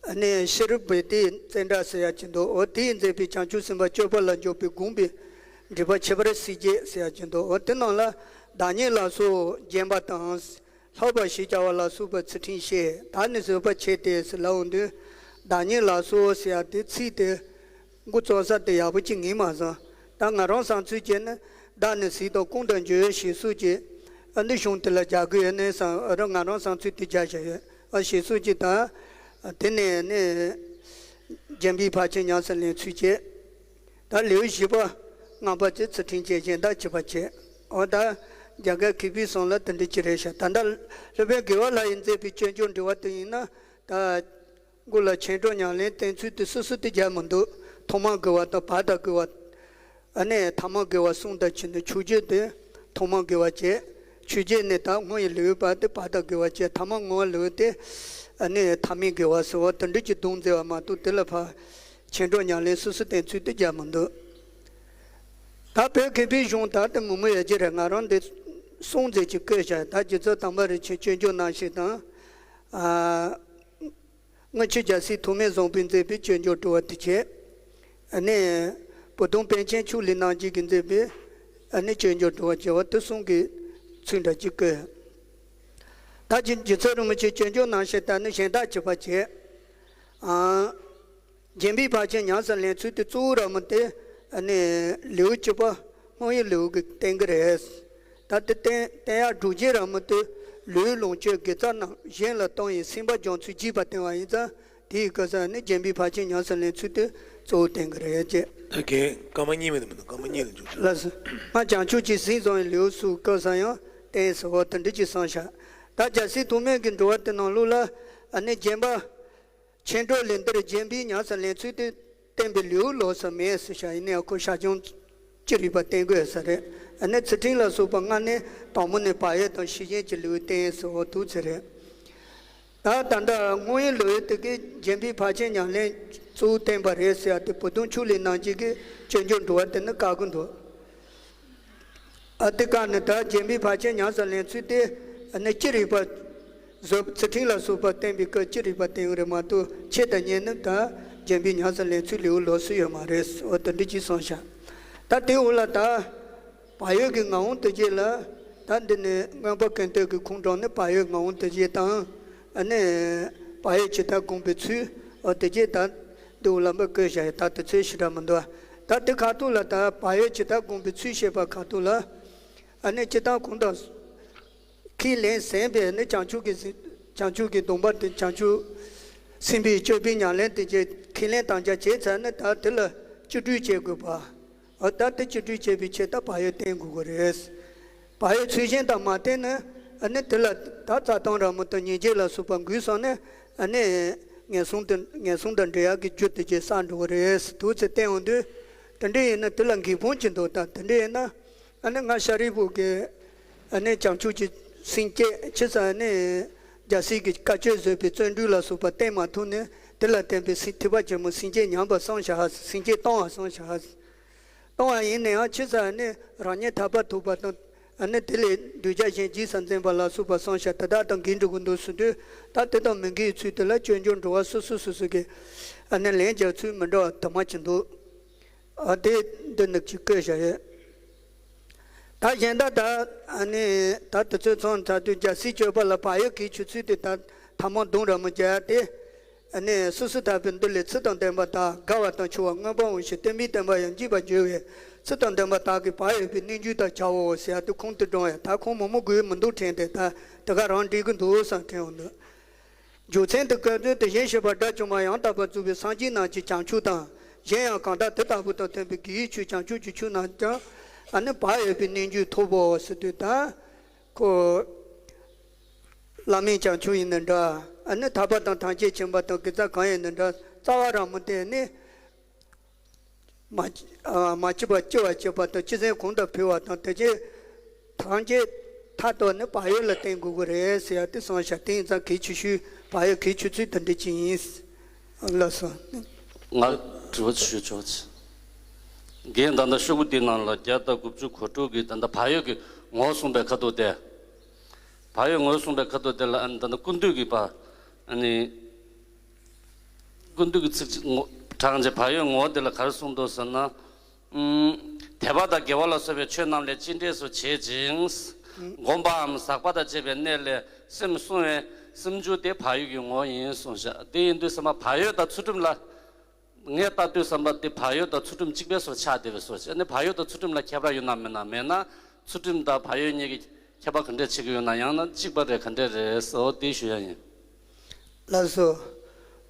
ཨ་ནི་ཤེས་རབ་བེ་ཏའི་ཙནྡྲ་ཟེར་ཡ་ཅིག་འདུག་འོ་དེས་མཛད་པའི་བྱང་ཆུབ་སེམས་དཔའ་སྤྱོད་པ་ལ་འཇུག་པའི་དགོངས་པའི་འགྲེལ་པ་ཁྱད་པར་གསལ་བྱེད་ཟེར་ཡ་ཅིག་འདུག་འོ་དེ་ནང་ལ་བདག་ཉིད་ལ་སོགས་བརྒྱན་པ་དང་། ལྷག་པ་ཞེས་བྱ་བ་ལ་སོགས་པའི་ཚུལ་ཁྲིམས་བཤད། བདག་ནི་བཟོད་པར་བྱེད་དེ་ཟེར་ལབ་འོང་དུས། བདག་ཉིད་ལ་སོགས་ཟེར་ཡ་དེ་ཚིག་དེ། འགོ་བཙུགས་ས་དེ་ཡག་པོ་ཅིག་ངེས་མ་སོང་། ད་ང་རང་བསམ་ཚུལ་བྱས་ན། བདག་ནི་གཟིགས་དང་ཀུན་ཏུ་འགྱུར་ཞེས་སོགས་ཀྱི། ཨ་འདི་གཞུང་དེ་ལ་སྦྱར་དགོས་ཡོད་ནའི་བསམ། ཨ་ར་ང་རང་བསམ་ཚུལ་དེ་སྦྱར་བཞག་ཡོད། ཨ་ཞེས་སོགས་ཀྱི་ད། དེ་ནས་ནི། རྒྱན་པའི་ཕར་ཕྱིན་ཉམས་སུ་ལེན་ཚུལ་བྱས། ད་ལེའུ་བཞི་པ་ལྔ་པ་དེ་ཚུལ་ཁྲིམས་བཅས་གཞན་དག་བྱེད་པ་བྱས། འོ་ད། རྒྱ་གར་མཁས་པའི་གསུང་ལ་དེ་འདྲ་ཅིག་རེད་ཤག་ད་ལྟ་སློབ་དཔོན་དགེ་བ་ལྷ་ཡིས་མཛད་པའི་སྤྱོད་འཇུག་འགྲེལ་བ་དེ་ཡིན་ན། ད་མགོ་ལ་མཆན་སྒྲོག་ཉམས་ལེན་བསྟན་ཚུལ་དེ་སོ་སོ་དེ་རྒྱག་མི་འདུག་ཐོག་མར་དགེ་བ་དང་བར་དང་དགེ་བ། ཨ་ནི་ཐ་མར་དགེ་བ་གསུམ་དང་བཅས་ནས་ཆོས་རྒྱུད་དེ་ཐོག་མར་དགེ་བ་བྱས། ཆོས་རྒྱུད་ནས་ད་བསྔོ་བའི་ལེའུ་བར་དེ་བར་དང་དགེ་བ་བྱས། ཐ་མར་བསྔོ་བའི་ལེའུ་དེ་ཨ་ནི་ཐ་མའི་དགེ་བ་ཟེར་བ་དེ་འདྲ་ཅིག་བསྡོམས་མཛད་པ་མ་གཏོགས། དེ་ལ་ཕར་མཆན་སྒྲོག་ཉམས་ལེན་སོ་སོ་བསྟན་ཚུལ་དེ་རྒྱག་མི་འདུག་ད་བོད་མཁས་པའི་གཞུང་ད་ལྟ་མི་མོ་ཡོད་ཀྱི་རེད། ང་རང་འདི་གསུང་མཛད་ཀྱི་བཀོད་བཞག་ད་རྒྱུ་ཚོགས་དང་པ་རིན་ཆེན་སྤྱོད་འཇུག་རྣམ་བཤད་དང་། ཨ། དངུལ་ཆུ་རྒྱལ་སྲས་ཐོགས་མེད་བཟང་པོས་མཛད་པའི་སྤྱོད་འཇུག་འགྲེལ་བ་དེ་བྱས། ཨ་ནི་བུ་སྟོན་པཎ་ཆེན་ཆོས་གླིང་རྣམ་རྒྱལ་གྱིས་མཛད་པའི་ཨ་ནི་སྤྱོད་འཇུག་འགྲེལ་བ་བྱས་པ་དེ་གསུམ་གྱི་ཚུལ་འདྲ་གཅིག་བཀོད། ད་རྒྱུ་རྒྱུ་ཚོགས་རིན་པོ་ཆེ་སྤྱོད་འཇུག་རྣམ་བཤད་ད་ནི་གཞན་དག་གཅིག་པ་བྱས། ཨ། རྒྱན་པའི་ཕར་ཕྱིན་ཉམས་སུ་ལེན་ཚུལ་དེ་གཙོ་བོ་ར་མོ་དེ་ཨ་ནི་ལེའུ་བཅུ་པ་བསྔོ་བའི་ལེའུ་གི་སྟེང་གི་རེད། ད་དེ་བསྟན་བསྟན་ཡག་སྒྲུབ་བྱེད་ར་མོ་དེ་ལུས་ལོངས་སྤྱོད་དགེ་རྩ་རྣམས་གཞན་ལ་གཏོང་བའི་སེམས་པ་སྦྱོང་ཚུལ་རྒྱས་པར་བསྟན་པ་ཡིན་ཙང་། དེའི་སྐབས་སུ་ནི་རྒྱན་པའི་ཕར་ཕྱིན་ཉམས་སུ་ལེན་ཚུལ་དེ་གཙོ་བོ་བསྟན་གྱི་རེད་ཅེས། ད་གན་སྐར་མ་གཉིས་མིན་འདུག་སྐར་མ་གཉིས་ལ་འཇུག་ཆོག་ལགས་སོ། སྔར་བྱང་ཆུབ་ཀྱི་སེམས་བཟུང་བའི་ལེའུ་སོགས་སྐབས་སུ་ཡང་བསྟན་ཟེར་བ་དེ་འདྲ་ཅིག་གསུངས་ཤག་ད་རྒྱལ་སྲས་ཐོགས་མེད་ཀྱི་འགྲེལ་བ་དེ་ནང་ལོགས་ལ་ཨ་ནི་རྒྱན་པ། མཆན་སྒྲོག་ལས་འདིར་རྒྱན་པའི་ཉམས་སུ་ལེན་ཚུལ་དེ་བསྟན་པའི་ལེའུ་ལོགས་སུ་མེད་ཟེར་ཤག་ཡིན་ནའང་ཁོ་ཞར་བྱུང་ཅི་རིགས་པ་བསྟན་དགོས་ས་རེད། ཨ་ནི་ཚུལ་ཁྲིམས་ལ་སོགས་པ་སྔར་ནས་དང་པོ་ནས་བག་ཡོད་དང་ཤེས་བཞིན་གྱི་ལེའུ་བསྟན་ཟེར་བ་དེ་ཚོ་རེད། ད་ད་ལྟ་བསྔོ་བའི་ལེའུ་དེ་གའི་རྒྱན་པའི་ཕར་ཕྱིན་ཉམས་ལེན་གཙོ་བོ་བསྟན་པ་རེད་ཟེར་ཡ་དེ་བུ་སྟོན་ཆོས་གླིང་རྣམ་རྒྱལ་གྱི་སྤྱོད་འཇུག་འགྲེལ་བ་དེ་ནི་དཀའ་གི་འདུག་ཨ་དེ་ག་ནི་ད་རྒྱན་པའི་ཕར་ཕྱིན་ཉམས་སུ་ལེན་ཚུལ་དེ་ཨ་ནི་ཅི་རིགས་པ། བཟོད་ཚུལ་ཁྲིམས་ལ་སོགས་པ་བསྟན་པའི་སྐབས་ཅི་རིགས་པ་བསྟན་ཡོད་རེད་མ་གཏོགས་ཆེད་དུ་གཉེར་ནི་ད་རྒྱན་པའི་ཉམས་སུ་ལེན་ཚུལ་ལེའུ་ལོགས་སུ་ཡོད་མ་རེད། འོ་དེ་འདྲ་ཅིག་གསུངས་ཤག་ད་དེའི་འོག་ལ་ད་བག་ཡོད་ཀྱི་ངག་དབང་དོལ་རྒྱལ་ལ་ད་འདི་ནི་མངོན་པ་ཀུན་བཏུས་ཀྱི་ཁུངས་དྲངས་ནས་བག་ཡོད་ངག་དབང་དོལ་རྒྱལ་དང་ཨ་ནི་བག་ཡོད་ཇི་ལྟར་བསྒོམས་པའི་ཚུལ། འོ་དེ་རྗེས་ད་འདི་འོག་ལ་མ་བཀོད་བཞག་ཡོད། ད་དེ་ཚོའི་ཞེ་དྲག་མི་འདུག་ད་དེ་ཁ་ཐུག་ལ་ད་བག་ཡོད་ཇི་ལྟར་བསྒོམས་པའི་ཚུལ་བཤད་པ་ཁ་ཐུག་ལ་ཨ་ནི་སྤྱིར་བཏང་གང་དང་། ཁས་ལེན་ཟིན་པས་ནི་བྱང་ཆུབ་ཀྱི་སེམས། བྱང་ཆུབ་ཀྱི་སྡོམ་པ་དེ་བྱང་ཆུབ་སེམས་དཔའི་སྤྱོད་པའི་ཉམས་ལེན་དེ་བྱས་ཁས་ལེན་དམ་བཅའ་བྱས་ཚར་ན་ད་དེ་ལ་བཅུད་སྤྲོས་བྱེད་དགོས་པ། འོ་ད་དེ་བཅུད་སྤྲོས་བྱེད་པའི་ཆེད་དུ་བག་ཡོད་བསྟེན་དགོས་ཀྱི་རེད། བག་ཡོད་ཚུལ་བཞིན་དུ་མ་བསྟེན་ན་ཨ་ནི་དེ་ལ་ད་རྩ་ལྟུང་ར་མོ་དང་ཉེས་བྱས་ལ་སོགས་པ་འགོས་སོང་ན་ཨ་ནི་ངན་སོང་དུ་ངན་སོང་དང་འདྲེ་ཡག་གི་རྒྱུ་དེ་བྱས་བསགས་འགྲོ་གི་རེད། དུས་ཚོད་བསྟན་འོང་དུས་དེ་འདྲ་ཡིན་ན་དེ་ལ་འགན་སྤོང་གི་འདུག་ད་དེ་འདྲ་ཡིན་ན། ཨ་ནི་ང་ཤཱ་རིའི་བུ་གིས་ཨ་ནི་བྱང་ཆུབ་ཀྱི་སེམས་བསྐྱེད་ཆི་ཟེར་ཨ་ནི་རྒྱལ་སྲས་ཀྱི་བཀའ་ཆོས་བཟོད་པའི་བརྩོན་འགྲུས་ལ་སོགས་པ་བསྟེན་མ་ཐུབ་ནས་དེ་ལ་བརྟེན་པའི་སེམས་ཐེག་པ་ཆེན་པོའི་སེམས་བསྐྱེད་ཉམས་པ་སོང་ཤག་སེམས་བསྐྱེད་སྟོང་བ་སོང་ཤག་སྟོང་བ་ཡིན་ན་ཡང་ཆི་ཟེར་ཨ་ནི་རང་ཉིད་ཐར་པ་ཐོབ་པ་དང་ཨ་ནི་དེ་ལས་གདུལ་བྱ་གཞན་རྗེས་སུ་འཛིན་པ་ལ་སོགས་པ་སོང་ཤག་དེ་དག་དང་འགལ་འགྲོ་གི་འདུག་ཟེར་དུས་ད་དེ་དང་མི་འགལ་བའི་ཚུལ་དེ་ལ་སྤྱོད་འཇུག་འགྲེལ་བ་སོ་སོ་སོ་སོ་གིས་ཨ་ནི་ལན་རྒྱག་ཚུལ་མི་འདྲ་བ་དུ་མ་ཅིག་འདུག་ཨ་དེ་འདི་ནུབ་ཀྱི་བཀོད་བཞག་ཡོད། ད་གཞན་དག་ད་ཨ་ནི་ད་དུ་ཚོད་ཚོང་ཚ་དུས་རྒྱལ་སྲས་སྤྱོད་པ་ལ་བག་ཡོད་གལ་ཆེ་ཚུལ་དེ་ད་ཐ་མ་གདོང་ར་མོ་རྒྱག་ཡ་དེ། ཨ་ནི་སོ་སོ་ཐར་པའི་མདུ་ལས་ཚུལ་དང་ལྡན་པ་དག་དགའ་བ་དང་ཆེ་བ་མངོན་པར་འོང་ཞིང་སྟོན་པའི་བསྟན་པ་ཡང་འཇིག་པར་འགྱུར་བས་ཚུལ་དང་ལྡན་པ་དག་གིས་བག་ཡོད་པའི་རྣལ་འབྱོར་དག་བྱའོ་ཟེར་ཡ་དེ་ཁུངས་དེ་དྲངས་ཡ་ད་ཁུངས་མང་པོ་དགོས་མི་འདུག་དྲན་ཏེ་ད་དེ་ག་རང་འགྲིག་གི་འདུག་བསམ་དྲན་འོང་འདུག་རྒྱུ་མཚན་དེ་སྐབས་དོན་དེ་བཞིན་གཤེགས་པ་དགྲ་བཅོམ་པ་ཡང་དག་པར་རྫོགས་པའི་སངས་རྒྱས་རྣམས་ཀྱི་བྱང་ཆུབ་དང་། གཞན་ཡང་གང་དག་དེ་ལྟ་བུ་དང་མཐུན་པའི་དགེ་བའི་ཆོས་བྱང་ཆུབ་ཀྱི་ཆོས་རྣམས་ཀྱང་ཨ་ནི་བག་ཡོད་པའི་རྣལ་འབྱོར་ཐོབ་བོ་ཟེར་དུས་ད། ཁོ། བླ་མེད་བྱང་ཆུབ་ཡིན་ནི་འདྲ། ཨ་ནི་ཐར་པ་དང་ཐམས་ཅད་མཁྱེན་པ་དང་དགེ་རྩ་གང་ཡིན་ནི་འདྲ་རྩ་བ་རང་མོ་དེ་ནི། མ་ཨ་མ་སྐྱིད་པ་སྐྱིད་པ་སྐྱིད་པ་དང་སྤྱི་སེམས་གོང་དུ་འཕེལ་བ་དང་དེ་རྗེས་ཐམས་ཅད་མཐའ་དག་ནི་བག་ཡོད་ལ་བརྟེན་དགོས་ཀྱི་རེད་ཟེར་ཡ་དེ་གསུངས་ཤག་དེ་ཡིན་ཙང་གལ་ཆེ་ཤོས་བག་ཡོད་གལ་ཆེ་ཚུལ་དེ་འདྲ་ཅིག་ཡིན། ལགས་སོ། ང་དྲི་བ་ཞུ་ཆོག་ཅི། རྒན་ད་ལྟ་ཤོག་བུ་འདི་ནང་ལ་བརྒྱ་དང་དགུ་བཅུ་གོ་དྲུག་གི་ད་ལྟ་བག་ཡོད་ཀྱི་ངོ་བོ་གསུངས་པའི་ཁ་ཐུག་དེ། བག་ཡོད་ངོ་བོ་གསུངས་པའི་ཁ་ཐུག་དེ་ལ་ཨ་ནི་ད་ལྟ་ཀུན་བཏུས་ཀྱི་བ། ཨ་ནི། ཀུན་བཏུས་ཀྱི་ཚིག་ཅིག་ངོ་། དྲངས་རྗེས་བག་ཡོད་ངོ་བོ་དེ་ལ་ག་རེ་གསུངས་འདུག་ཟེར་ན། ཨུམ། དད་པ་དང་དགེ་བ་ལ་སོགས་པའི་ཆོས་རྣམས་ལས་ཅི་འདྲས་སུ་བྱེད་ཅིང་། ཨུམ། བསྒོམ་པའམ་ཟག་པ་དང་བཅས་པའི་གནས་ལས་སེམས་བསྲུང་བའི་སེམས་བྱུང་དེ་བག་ཡོད་ཀྱི་ངོ་བོ་ཡིན་གསུངས་ཤག་དེ་ཡིན་དུས་ཙམ་པ་བག་ཡོད་དང་ཚུལ་ཁྲིམས་ལ། ངས་ལྟ་དུས་ཙམ་པ་དེ་བག་ཡོད་དང་ཚུལ་ཁྲིམས་གཅིག་པའི་བཟོ་ཆགས་བསྡད་པའི་བཟོ་ཅིག་ཨ་ནི་བག་ཡོད་དང་ཚུལ་ཁྲིམས་ལ་ཁྱད་པར་ཡོད་ན་མེད་ན། མེད་ན་ཚུལ་ཁྲིམས་དང་བག་ཡོད་གཉིས་ཀྱི་ཁྱད་པར་ག་འདྲས་བྱེད་ཀྱི་ཡོད་ན། ཡང་ན་གཅིག་པ་རེད་ག་འདྲས་རེད་ཟེར་འོ་དེ་ཞུ་ཡ་ཡིན། ལགས་སོ།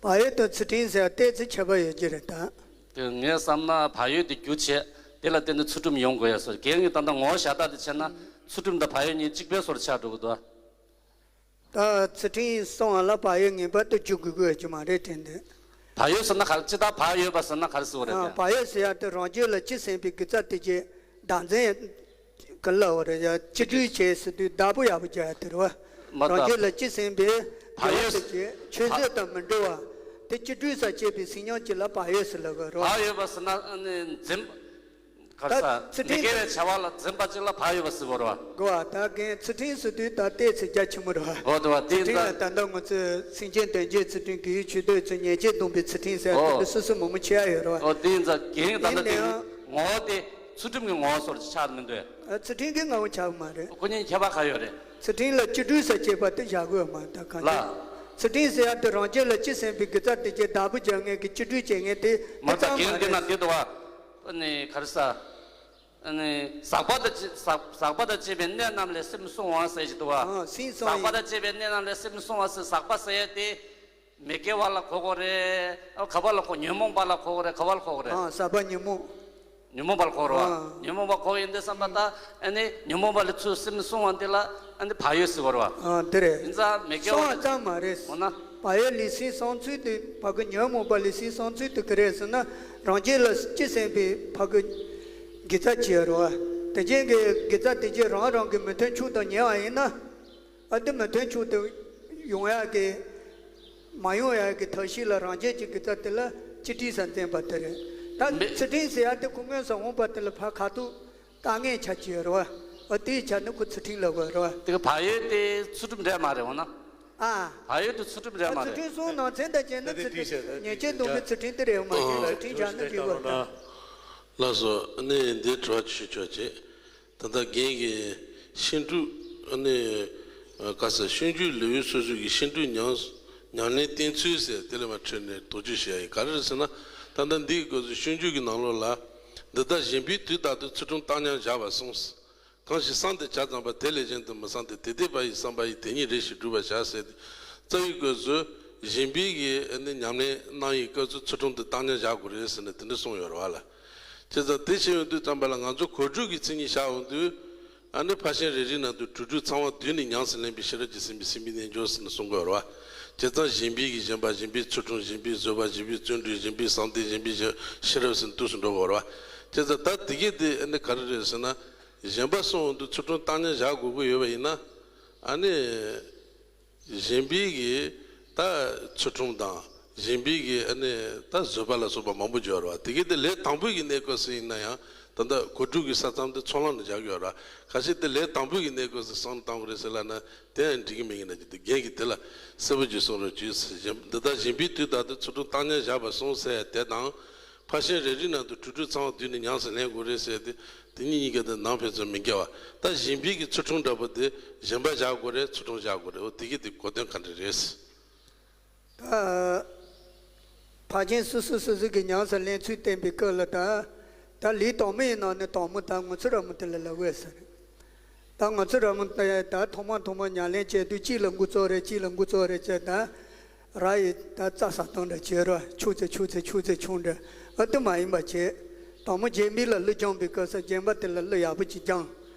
བག་ཡོད་དང་ཚུལ་ཁྲིམས་ཟེར་ཏོག་ཙམ་ཁྱད་པར་ཡོད་ཀྱི་རེད་ད། དེ་ངས་བསམ་ན་བག་ཡོད་དེ་རྒྱུ་བྱས། དེ་ལ་བརྟེན་ནས་ཚུལ་ཁྲིམས་ཡོང་དགོས་ཡ་སོགས་རྒན་གྱིས་ད་ལྟ་ངོ་བོ་བཞག་སྟངས་དེ་བྱས་ན་ཚུལ་ཁྲིམས་དང་བག་ཡོད་གཉིས་གཅིག་པའི་བཟོ་འདྲ་ཆགས་འགྲོ་གི་འདུག་ད་ཚུལ་ཁྲིམས་སྲུང་བ་ལ་བག་ཡོད་ངེས་པར་དུ་འཇུག་དགོས་དགོས་ཀྱི་མ་རེད་དྲན་འདུག་བག་ཡོད་ཟེར་ན་ག་རེ། ཅི་ལྟར་བག་ཡོད་པ་ཟེར་ན་ག་རེ་ཟེར་བ་རེད། ཨ། དེ་བག་ཡོད་ཟེར་ཡ་དེ་རང་རྒྱུད་ལ་སྤྱི་སེམས་པའི་དགེ་རྩ་དེ་བཅས་བདག་འཛིན་ག་ལ་བ་རེད་ཡ། གཅིག་སྒྲིལ་བྱས་ཟེར་དུས་བདག་པོ་ཡག་པོ་རྒྱག་ཡ་དེ་རེད་བ། མ་རང་རྒྱུད་ལ་སྤྱི་སེམས་པའི་བག་ཡོད་དེ་བཅས་ཆོས་བཟོད་དང་མི་འབྲལ་བ་དེ་གཅིག་སྒྲིལ་སར་བྱེད་པའི་སེམས་མྱོང་གཅིག་ལ་བག་ཡོད་ཟེར་ལབ་དགོས་རེད་བ། བག་ཡོད་པ་ཟེར་ན་ཨ་ནི་འཛིན། ག་རེ་ཟ། ད་ཚུལ་ཁྲིམས་མི་དགེ་བའི་བྱ་བ་ལ་འཛིན་པ་གཅིག་ལ་བག་ཡོད་པ་ཟེར་དགོས་རེད་བ། གོ་བ། ད་རྒན་ཚུལ་ཁྲིམས་ཟེར་དུས་ད་ལྟའི་ཚིག་རྒྱ་ཆེན་མོ་རེད་བ། འོ་དེ་བ། དེ་ཚུལ་ཁྲིམས་ལ་ད་ལྟ་ང་ཚོས་སེམས་ཅན་དོན་བྱེད་ཚུལ་ཁྲིམས། གུས་ཕྱིར་ལྡོག་ཚུལ། ཉེས་བྱས་སྡོམ་པའི་ཚུལ་ཁྲིམས་ཟེར་ཡ་དེ་འདྲ་སོ་སོ་མང་པོ་ཕྱེ་ཡ་ཡོད་རེད་བ། འོ་དེ་ཡིན་ཙང་རྒན་ད་ལྟ་དེ་ཡིན་ནའང་ངོ་བོ་དེ་ཚུལ་ཁྲིམས་ཀྱི་ངོ་བོ་སོགས་ཆགས་མི་འདུག་ཨ། ཚུལ་ཁྲིམས་ཀྱི་ངོ་བོ་ཆགས་མ་རེད། ཁོ་གཉིས་ཁྱད་པར་ག་ཡོད་རེད། ཚུལ་ཁྲིམས་ལ་གཅིག་སྒྲིལ་སར་བྱེད་པ་དེ་བཞག་དགོས་མ་ད་གང་ལ། ཅི། ཚུལ་ཁྲིམས་ཟེར་ཡ་དེ་རང་རྒྱུད་ལ་སྤྱི་སེམས་པའི་དགེ་རྩ་དེ་བཅས་བདག་པོ་རྒྱག་མཁན་གྱི་གཅིག་སྒྲིལ་བྱེད་མཁན་དེ་མ་དེ་ད་ཙམ་མ་རྒན་དེ་རེད། ན་དེ་འདུག་བ། ཨ་ནི་ག་རེ་ཟ། ཨ་ནི་ཟག་པ་དང་བཅས། ཟག་ཟག་པ་དང་བཅས་པའི་གནས་རྣམས་ལས་སེམས་བསྲུང་བ་ཟེར་གྱི་འདུག་བ། ཨ། སེམས་བསྲུང་ཟག་པ་ཡིན། དང་བཅས་པའི་གནས་རྣམས་ལས་སེམས་བསྲུང་བ་ཟེར། ཟག་པ་ཟེར་ཡ་དེ་མི་དགེ་བ་ལ་གོ་དགོས་རེད། ཨ། ག་བ་ལ་གོ། ཉོན་མོངས་པ་ལ་གོ་དགོས་རེད། ག་བ་ལ་གོ་དགོས་རེད། ཨ། ཟག་པ་ཉོན་མོངས། ཉོན་མོངས་པ་ལ་གོ་དགོས་རེད་བ། ཨ། ཉོན་མོངས་པ་གོ་ཡིན་དུས་ཙམ་པ་ད་ཨ་ནི་ཉོན་མོངས་པ་ལས་ཚུར་སེམས་བསྲུང་བ་འདི་ལ་ཨ་ནི་བག་ཡོད་ཟེར་དགོས་རེད་བ། ཨ། འདི་རེད། ཡིན་ཙང་མི་དགེ་བ་བསྲུང་བ་ལ་ཙམ་མ་རེད། འོ་ན། བག་ཡོད་ལས་སེམས་བསྲུང་ཚུལ་དེ་ཕ་གི། ཉོན་མོངས་པ་ལས་སེམས་བསྲུང་ཚུལ་དེ་ག་རེ་རེད་ཟེར་ན། རང་རྒྱུད་ལ་སྤྱི་སེམས་པའི་ཕ་གི་དགེ་རྩ་བྱེད་རོགས། དེ་རྗེས་ཀྱི་དགེ་རྩ་དེ་རྗེས་རང་རང་གི་མི་མཐུན་ཕྱོགས་དང་ཉེ་བ་ཡིན་ན། ཨ། དེ་མི་མཐུན་ཕྱོགས་དེ་ཡོང་ཡག་གི། མ་ཡོང་ཡག་གི་ཐབས་ཤེས་ལ་རང་རྒྱུད་ཀྱི་དགེ་རྩ་དེ་ལ་གཅིག་སྒྲིལ་སར་འཛིན་པ་དེ་རེད། ད་མི། ཚུལ་ཁྲིམས་ཟེར་ཡག་དེ་ཁོ་མངོན་སུམ་འོངས་པ་དེ་ལ་ཕར་ཁ་ཐུག་ལྟ་མཁན་ཆགས་ཀྱི་ཡོད་རེད་བ། ཨ། དེའི་ཆ་ནས་ཁོ་ཚུལ་ཁྲིམས་ལབ་དགོས་རེད་བ། དེ་ག་བག་ཡོད་དེ་ཚུལ་ཁྲིམས་རེད་མ་རེད། འོ་ན། ཨ། བག་ཡོད་དེ་ཚུལ་ཁྲིམས་རེད་མ་རེད། ཚུལ་ཁྲིམས་སྲུང་ནང་ཚན་དང་བཅས་ན་ཚུལ་ཁྲིམས། ཉེས་བྱས་སྡོམ་པའི་ཚུལ་ཁྲིམས་དེ་རེད་མ་གཏོགས་ཚུལ་ཁྲིམས་བཞག་ན་འགྲིག་གི་རེད་ད། ལགས་སོ། ཨ་ནི་འདིར་དྲི་བ་ཞུ་ཆོག་ཅིག་ད་ལྟ་རྒན་གྱིས་ཤིང་འབྲུག་ཨ་ནི་ག་ས་ཤིང་འབྲུག་ལེའུ་སོ་སོ་གི་ཤིང་འབྲུག་ཉམས་ཉམས་ལེན་བསྟེན་ཚུལ་ཟེར་དེ་ལ་མ་ཁྲིད་ནས་དོགས་གཅོད་བྱེད་ཡ་ཡིན། ག་རེ་རེད་ཟེར་ན། ད་ལྟ་འདིའི་སྐབས་སུ་ཤིང་འབྲུག་གི་ནང་ལོགས་ལ། འདི་དག་གཞན་པའི་དུས་ལྟར་དུ་ཚུལ་ཁྲིམས་བཏང་སྙོམས་བཞག་པར་གསུངས། གང་ཞིག་བསམ་དུ་བྱ་ཙམ་པ། དེ་ལས་གཞན་དུ་མི་བསམ་སྟེ། དེ་ལྟའི་བ་ཡི་བསམ་པ་ཡིས། དེ་ཉིད་རེ་ཞིག་བསྒྲུབ་པར་བྱ་ཟེར་ཏེ། རྩ་བའི་སྐབས་སུ་གཞན་པའི་གི་ཨ་ནི་ཉམས་ལེན་གནང་བའི་སྐབས་སུ་ཚུལ་ཁྲིམས་དེ་བཏང་སྙོམས་བཞག་དགོས་རེད་ཟེར་ནས་དེ་འདྲ་གསུངས་ཡོད་རེད་བ་ལ། བྱས་ཙང་དེ་བྱས་ཡོང་དུས་ཙམ་པ་ལ་ང་ཚོ་གོ་སྒྲུབ་ཀྱི་མཚན་ཉིད་བཞག་ཡོང་དུས། ཨ་ནི་ཕར་ཕྱིན་རེ་རེའི་ནང་དུ་དྲུག་དྲུག་ཚང་བ་བསྡུས་ནས་ཉམས་སུ་ལེན་པའི་ཤེས་རབ་ཀྱི་སེམས་པས་སེམས་པའི་རྣལ་འབྱོར་ཟེར་ནས་གསུང་གི་ཡོད་རེད་བ། བྱས་ཙང་གཞན་པའི་གི་ཞེན་པ། གཞན་པའི་ཚུལ་ཁྲིམས། གཞན་པའི་བཟོད་པ། གཞན་པའི་བརྩོན་འགྲུས། གཞན་པའི་བསམ་གཏན། གཞན་པའི་ཤེས་ཤེས་རབ་ཟེར་ནས་དུས་སུ་འགྲོ་གི་ཡོད་རེད་བ། བྱས་ཙང་ད་དེ་གས་དེ་ཨ་ནི་ག་རེ་རེད་ཟེར་ན། གཞན་པ་སོང་འོང་དུ་ཚུལ་ཁྲིམས་བཏང་སྙོམས་བཞག་དགོས་ཀྱི་ཡོད་པ་ཡིན་ན། ཨ་ནི་གཞན་པའི་གི་ད་ཚུལ་ཁྲིམས་དང་། གཞན་པའི་གི་ཨ་ནི་ད་བཟོད་པ་ལ་སོགས་པ་མང་པོ་ཡོད་རེད་བ། དེ་གི་དེ་ལས་དང་པོའི་གི་གནས་སྐབས་སུ་ཡིན་ན་ཡང་ད་ལྟ་གོ་སྒྲུབ་ཀྱི་ས་མཚམས་དེ་ཚོགས་ལམ་ནས་བཞག་གི་ཡོད་རེད། ཁ་ཤས་དེ་ལས་དང་པོའི་གི་གནས་སྐབས་སུ་བསམ་བློ་བཏང་དགོས་རེད་ཟེར་ལབ་ན་དེ་ཡང་འགྲིག་གི་མེད་ཀྱི་ན། ཅི་སྟེ་རྒན་གྱིས་དེ་ལ་གསལ་པོ་ཅིག་གསུངས་རོགས་གྱིས། གཞན་འདི་དག་གཞན་པའི་དུས་ལྟར་དུ་ཚུལ་ཁྲིམས་བཏང་སྙོམས་བཞག་པར་གསུངས་ཟེར་ཡ་དེ་དང་། ཕར་ཕྱིན་རེ་རེའི་ནང་དུ་དྲུག་དྲུག་ཚང་བ་བསྡུས་ནས་ཉམས་སུ་ལེན་དགོས་རེད་ཟེར་ཏེ། དེ་གཉིས་གཉིས་ཀ་དེ་ནང་ཕན་ཚུན་མི་འགལ་བ། ད་གཞན་པའི་གི་ཚུལ་ཁྲིམས་འདྲ་པོ་དེ་གཞན་པ་བཞག་དགོས་རེད། ཚུལ་ཁྲིམས་བཞག་དགོས་རེད། འོ་དེ་གི་དེ་གོ་དོན་ག་འདྲ་རེད། ད་ཕར་ཕྱིན་སོ་སོ་སོ་སོ་གི་ཉམས་སུ་ལེན་ཚུལ་བསྟན་པའི་སྐབས་ལ། ད་ད་ལས་དང་པོ་ཡི་ནང་ནས་དང་པོ་ད་ང་ཚོ་ར་མོ་དེ་ལ་ལབ་དགོས་ཟེར། ད་ང་ཚོ་ར་མོ་ད་ད་ཐོག་མ་ཐོག་མ་ཉམས་ལེན་བྱེད་དུས་གཅིག་ལ་འགོ་བཙུགས་རེད། གཅིག་ལ་འགོ་བཙུགས་རེད་ཟེར། ད་ར་ཡི་ད་རྩྭ་ཟ་སྟངས་འདྲ་བྱེད་རོགས། ཆུ་ཚོད་ཆུ་ཚོད་ཆུ་ཚོད་ཆུང་འདྲ། ཨ། དེ་མ་ཡིན་པ་བྱེད། དང་པོ་རྒྱན་པའི་ལ་གླུ་སྦྱངས་པའི་སྐབས་སུ་རྒྱན་པ་དེ་ལ་གླུ་ཡག་པོ་ཅིག་སྦྱངས།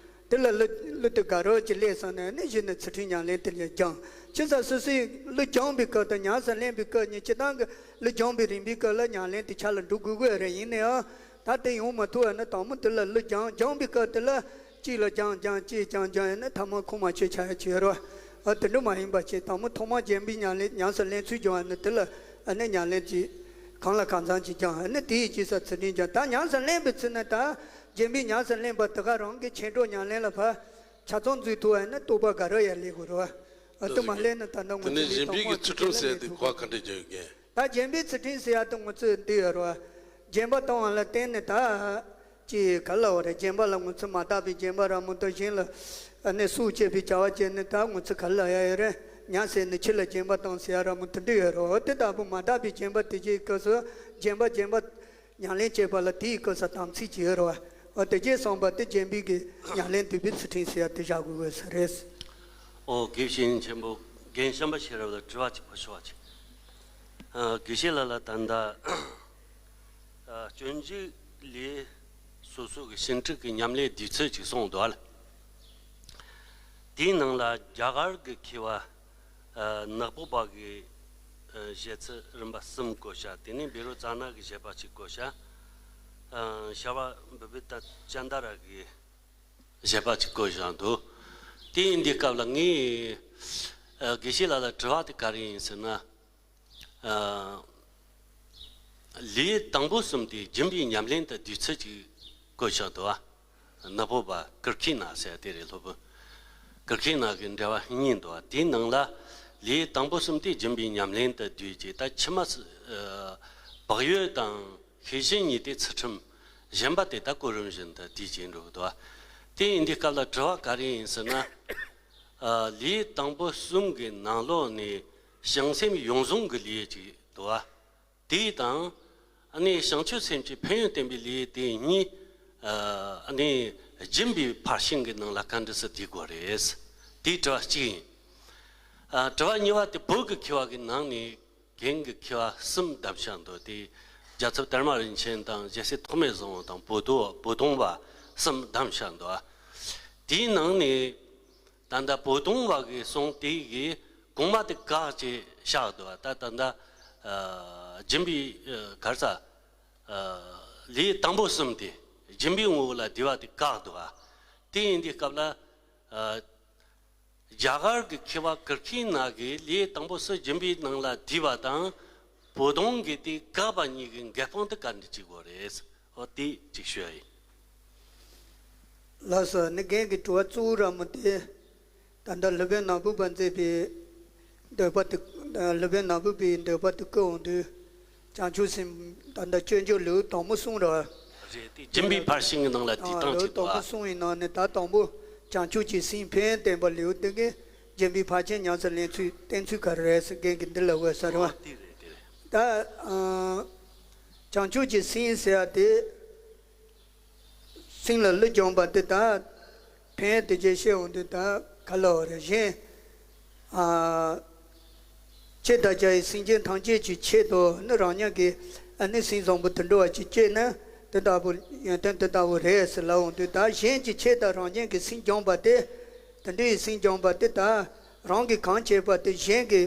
དེ་ལ་གླུ་གླུ་དེ་དགའ་རབ་ཅིག་སླེབས་སོང་ན་ནི་གཞི་ནས་ཚུལ་ཁྲིམས་ཉམས་ལེན་དེ་ལ་སྦྱངས། ཅི་ཙམ་སོ་སོས་གླུ་སྦྱངས་པའི་སྐབས་དང་ཉམས་སུ་ལེན་པའི་སྐབས་གཉིས་སྤྱིར་བཏང་གི་གླུ་སྦྱངས་པའི་རིམ་པའི་སྐབས་ལ་ཉམས་ལེན་དེ་ཆ་ལ་འགྲོ་དགོས་ཀྱི་རེད། ཡིན་ན་ཡང་ད་དེ་ཡོང་མ་ཐུབ་པ་ན་དང་པོ་དེ་ལ་གླུ་སྦྱངས། སྦྱངས་པའི་སྐབས་དེ་ལ་གཅིག་ལ་སྦྱངས་སྦྱངས་གཅིག་སྦྱངས་སྦྱངས་ཡིན་ན་ཐ་མ་ཁུངས་མ་ཆོད་ཆགས་ཡ་ཅིག་ཡོད་རེད་བ། ཨ། དེ་འདྲ་མ་ཡིན་པ་བྱས། དང་པོ་ཐོག་མར་རྒྱན་པའི་ཉམས་ལེན་ཉམས་སུ་ལེན་ཚུལ་སྦྱོང་བ་ནི་དེ་ལ་ཨ་ནི་ཉམས་ལེན་གྱི་གང་ལ་གང་འཚམ་ཅིག་སྦྱངས། ཨ་ནི་དེའི་རྗེས་སུ་ཚུལ་ཁྲིམས་སྦྱངས། ད་ཉམས་སུ་ལེན་པའི་ཚུལ་ནི་ད་རྒྱན་པའི་ཉམས་སུ་ལེན་པ་དེ་ག་རང་གི་མཁྱེན་གྲོལ་ཉམས་ལེན་ལ་ཕར་ཆ་ཚང་འཛུལ་ཐུབ་པ་ཡིན་ན་རྟོགས་པ་དགའ་རབ་ཡར་སླེབས་དགོས་རེད་བ། ཨ། དེ་མ་སླེབས་ན་ད་ལྟ་ང་ཚོ་དེ་ནས་གཞན་པའི་གི་ཚུལ་ཁྲིམས་ཟེར་དེ་གོ་བ་ག་འདྲ་རྒྱག་ཡོད་མཁན། ད་རྒྱན་པའི་ཚུལ་ཁྲིམས་ཟེར་ཡ་དེ་ང་ཚོས་འདི་ཡོད་རེད་བ། རྒྱན་པ་བཏང་བ་ལ་བརྟེན་ནས་ད་ཅིག་ག་ལབ་དགོས་རེད། རྒྱན་པ་ལ་ང་ཚོས་མ་དག་པའི་རྒྱན་པ་ར་མོ་དང་གཞན་ལ་ཨ་ནི་སྲོག་བཅད་པའི་བྱ་བ་བྱས་ནས་ད་ང་ཚོས་ག་ལབ་ཡ་ཡོད་རེད། ཉ་ཟེར་ནས་ཁྱི་ལ་རྒྱན་པ་བཏང་ཟེར་ཡ་ར་མོ་དེ་འདྲ་ཡོད་རེད་བ། དེ་ལྟ་བུ་མ་དག་པའི་རྒྱན་པ་དེ་ཅིག་སྐབས་སུ་རྒྱན་པ་རྒྱན་པ་ཉམས་ལེན་བྱེད་པ་ལ་དེའི་སྐབས་སུ་དམ་ཚིག་ཅིག་ཡོད་རེད་བ། འོ་དེ་རྗེས་སོང་བ་དེ་རྒྱན་པའི་གི་ཉམས་ལེན་བསྡུས་པའི་ཚུལ་ཁྲིམས་ཟེར་ཡ་དེ་བཞག་དགོས་དགོས་ས་རེད། ཨོ། དགེ་བཤེས་ཆེན་པོ་རྒན་བྱམས་པ་ཤེས་རབ་ལ་དྲི་བ་གཅིག་པོ་ཞུ་བ་བྱེད། ཨ། དགེ་བཤེས་ལགས་ལ་ད་ལྟ་ཨ་སྤྱོད་འཇུག་ལས་ སོ་སོ་གི་ཞིབ་འཁྲིད་ཀྱི་ཉམས་ལེན་བསྡུས་ཚུལ་ཅིག་གསུངས་འདུག་ཨ། དེའི་ནང་ལ་རྒྱ་གར་གྱི་མཁས་པ་ཨ་ནག་པོ་པ་གི་ཨ་བཞེད་ཚུལ་རིམ་པ་གསུམ་བཀོད་བཞག་དེ་ནས་བཻ་རོ་ཙ་ན་གི་བཞེད་པ་གཅིག་བཀོད་བཞག་ཨ་ཤ་བ་བི་བི་ཏ་ཅན་ད་ར་གི་བཞེད་པ་གཅིག་བཀོད་བཞག་འདུག་དེ་ཡིན་དུས་སྐབས་ལ་ངས་ཨ་དགེ་བཤེས་ལགས་ལ་དྲི་བ་དེ་ག་རེ་ཡིན་ཟེར་ན། ཨ། ལེའུ་དང་པོ་གསུམ་དེ་སྦྱིན་པའི་ཉམས་ལེན་དུ་བསྡུས་ཚུལ་ཅིག་བཀོད་བཞག་འདུག་བ། ནག་པོ་པ་ཀིར་ཁི་ན་ཟེར་དེ་རེད་སློབ་དཔོན། ཀིར་ཁི་ན་གི་འགྲེལ་པ་གཉིས་འདུག་བ། དེའི་ནང་ལ་ལེའུ་དང་པོ་གསུམ་དེ་སྦྱིན་པའི་ཉམས་ལེན་དུ་བསྡུས་ཀྱི་ད་ཕྱི་མ་སུ་ཨ་བག་ཡོད་དང་ཤེས་བཞིན་གཉིས་དེ་ཚུལ་ཁྲིམས་གཞན་པ་དེ་ད་གོ་རིམ་བཞིན་དུ་བསྡུས་ཀྱི་འགྲོ་གི་འདུག་བ། དེ་ཡིན་དུས་སྐབས་ལ་དྲི་བ་ག་རེ་ཡིན་ཟེར་ན། ཨ་ལེའུ་དང་པོ་གསུམ་གྱི་ནང་ལོགས་ནས་བྱང་སེམས་ཡོངས་བཟུང་གི་ལེའུ་ཅིག་འདུག་བ། དེ་དང་། ཨ་ནི་བྱང་ཆུབ་སེམས་ཀྱི་ཕན་ཡོན་བསྟན་པའི་ལེའུ་དེ་གཉིས། ཨ་ནི་སྦྱིན་པའི་ཕར་ཕྱིན་གྱི་ནང་ལ་ག་འདྲ་སེ་བསྡུ་དགོས་རེད། དེའི་དྲི་བ་གཅིག་ཡིན། ཨ་དྲི་བ་གཉིས་པ་དེ་བོད་ཀྱི་མཁས་པ་གི་ནང་ནས་རྒན་གྱི་མཁས་པ་གསུམ་བདམས་བཞག་འདུག་དེ་རྒྱལ་ཚབ་དར་མ་རིན་ཆེན་དང་རྒྱལ་སྲས་ཐོགས་མེད་བཟང་བོ་དང་བོ་དོ་བོ་དོང་བ་གསུམ་བདམས་བཞག་འདུག་དེའི་ནང་ནས། ད་ལྟ་བོ་དོང་བ་གི་གསུང་དེ་གི་གོང་མ་དེ་བཀག་ཅེས་བཞག་འདུག་ད་ད་ལྟ་ཨ་སྦྱིན་པའི་ཨ་ག་རེ་ཟ། ཨ་ལེའུ་དང་པོ་གསུམ་དེ་སྦྱིན་པའི་ངོ་བོ་ལ་བསྡུས་པ་དེ་བཀག་འདུག་དེ་ཡིན་དུས་སྐབས་ལ་ཨ་རྒྱ་གར་གྱི་མཁས་པ་ཀིར་ཁི་ན་གི་ལེའུ་དང་པོ་གསུམ་སྦྱིན་པའི་ནང་ལ་བསྡུས་པ་དང་བོ་དོང་གི་དེ་བཀག་པ་གཉིས་ཀྱི་འགལ་སྤང་དེ་ག་འདྲ་བྱེད་དགོས་རེད། འོ་དེ་གཅིག་ཤོད་ཡིན། ལགས་སོ། ནི་རྒན་གྱི་དྲི་བ་གཙོ་བོ་ར་མོ་དེ། ད་ལྟ་སློབ་དཔོན་ནག་པོ་པ་མཛད་པའི་འདོད་པ་དེ། སློབ་དཔོན་ནག་པོ་པའི་འདོད་པ་དེ་བཀོད་འོང་དུས། བྱང་ཆུབ་སེམས་ད་ལྟ་སྤྱོད་འཇུག་ལེའུ་དང་པོ་གསུངས་ར། རེད་དེ་སྦྱིན་པའི་ཕར་ཕྱིན་གྱི་ནང་ལ་དེ་བཏང་ལེའུ་ཅིག་འདུག་དང་པོ་གསུངས་པའི་ནང་ནས་ད་དང་པོ་བྱང་ཆུབ་ཀྱི་སེམས་ཕན་བསྟན་པ་ལེའུ་དེ་གའི་སྦྱིན་པའི་ཕར་ཕྱིན་ཉམས་སུ་ལེན་ཚུལ་བསྟན་ཚུལ་ག་རེ་རེད་ཟེར་རྒན་གྱི་འདི་ལ་འོས་ས་རེད་བ། དེ་རེད་དེ་རེད། ད་ཨ་བྱང་ཆུབ་ཀྱི་སེམས་ཟེར་ཡ་དེ། སེམས་ལ་བློ་སྦྱོང་བ་དེ་དག་ཕན་དེ་རྗེས་བཤད་འོང་དུས་དག་ག་ལ་བ་རེ་གཞན། ཨ། ཆོས་དང་བཅས་པའི་སེམས་ཅན་ཐམས་ཅད་ཀྱི་ཆེད་དུ་ནི་རང་ཉིད་ཀྱི་ཨ་ནི་སེམས་བཟང་པོ་དུད་འགྲོ་བ་ཅིག་སྐྱེས་ན་དེ་ལྟ་བུ་ཡོན་ཏན་དེ་ལྟ་བུ་རེད་ཟེར་ལབ་འོང་དུས་དག་གཞན་གྱི་ཆེད་དུ་རང་ཉིད་ཀྱི་སེམས་སྦྱོང་བ་དེ། དེ་འདྲའི་སེམས་སྦྱོང་བ་དེ་དག་རང་གིས་གང་བྱས་པ་དེ་གཞན་གྱི་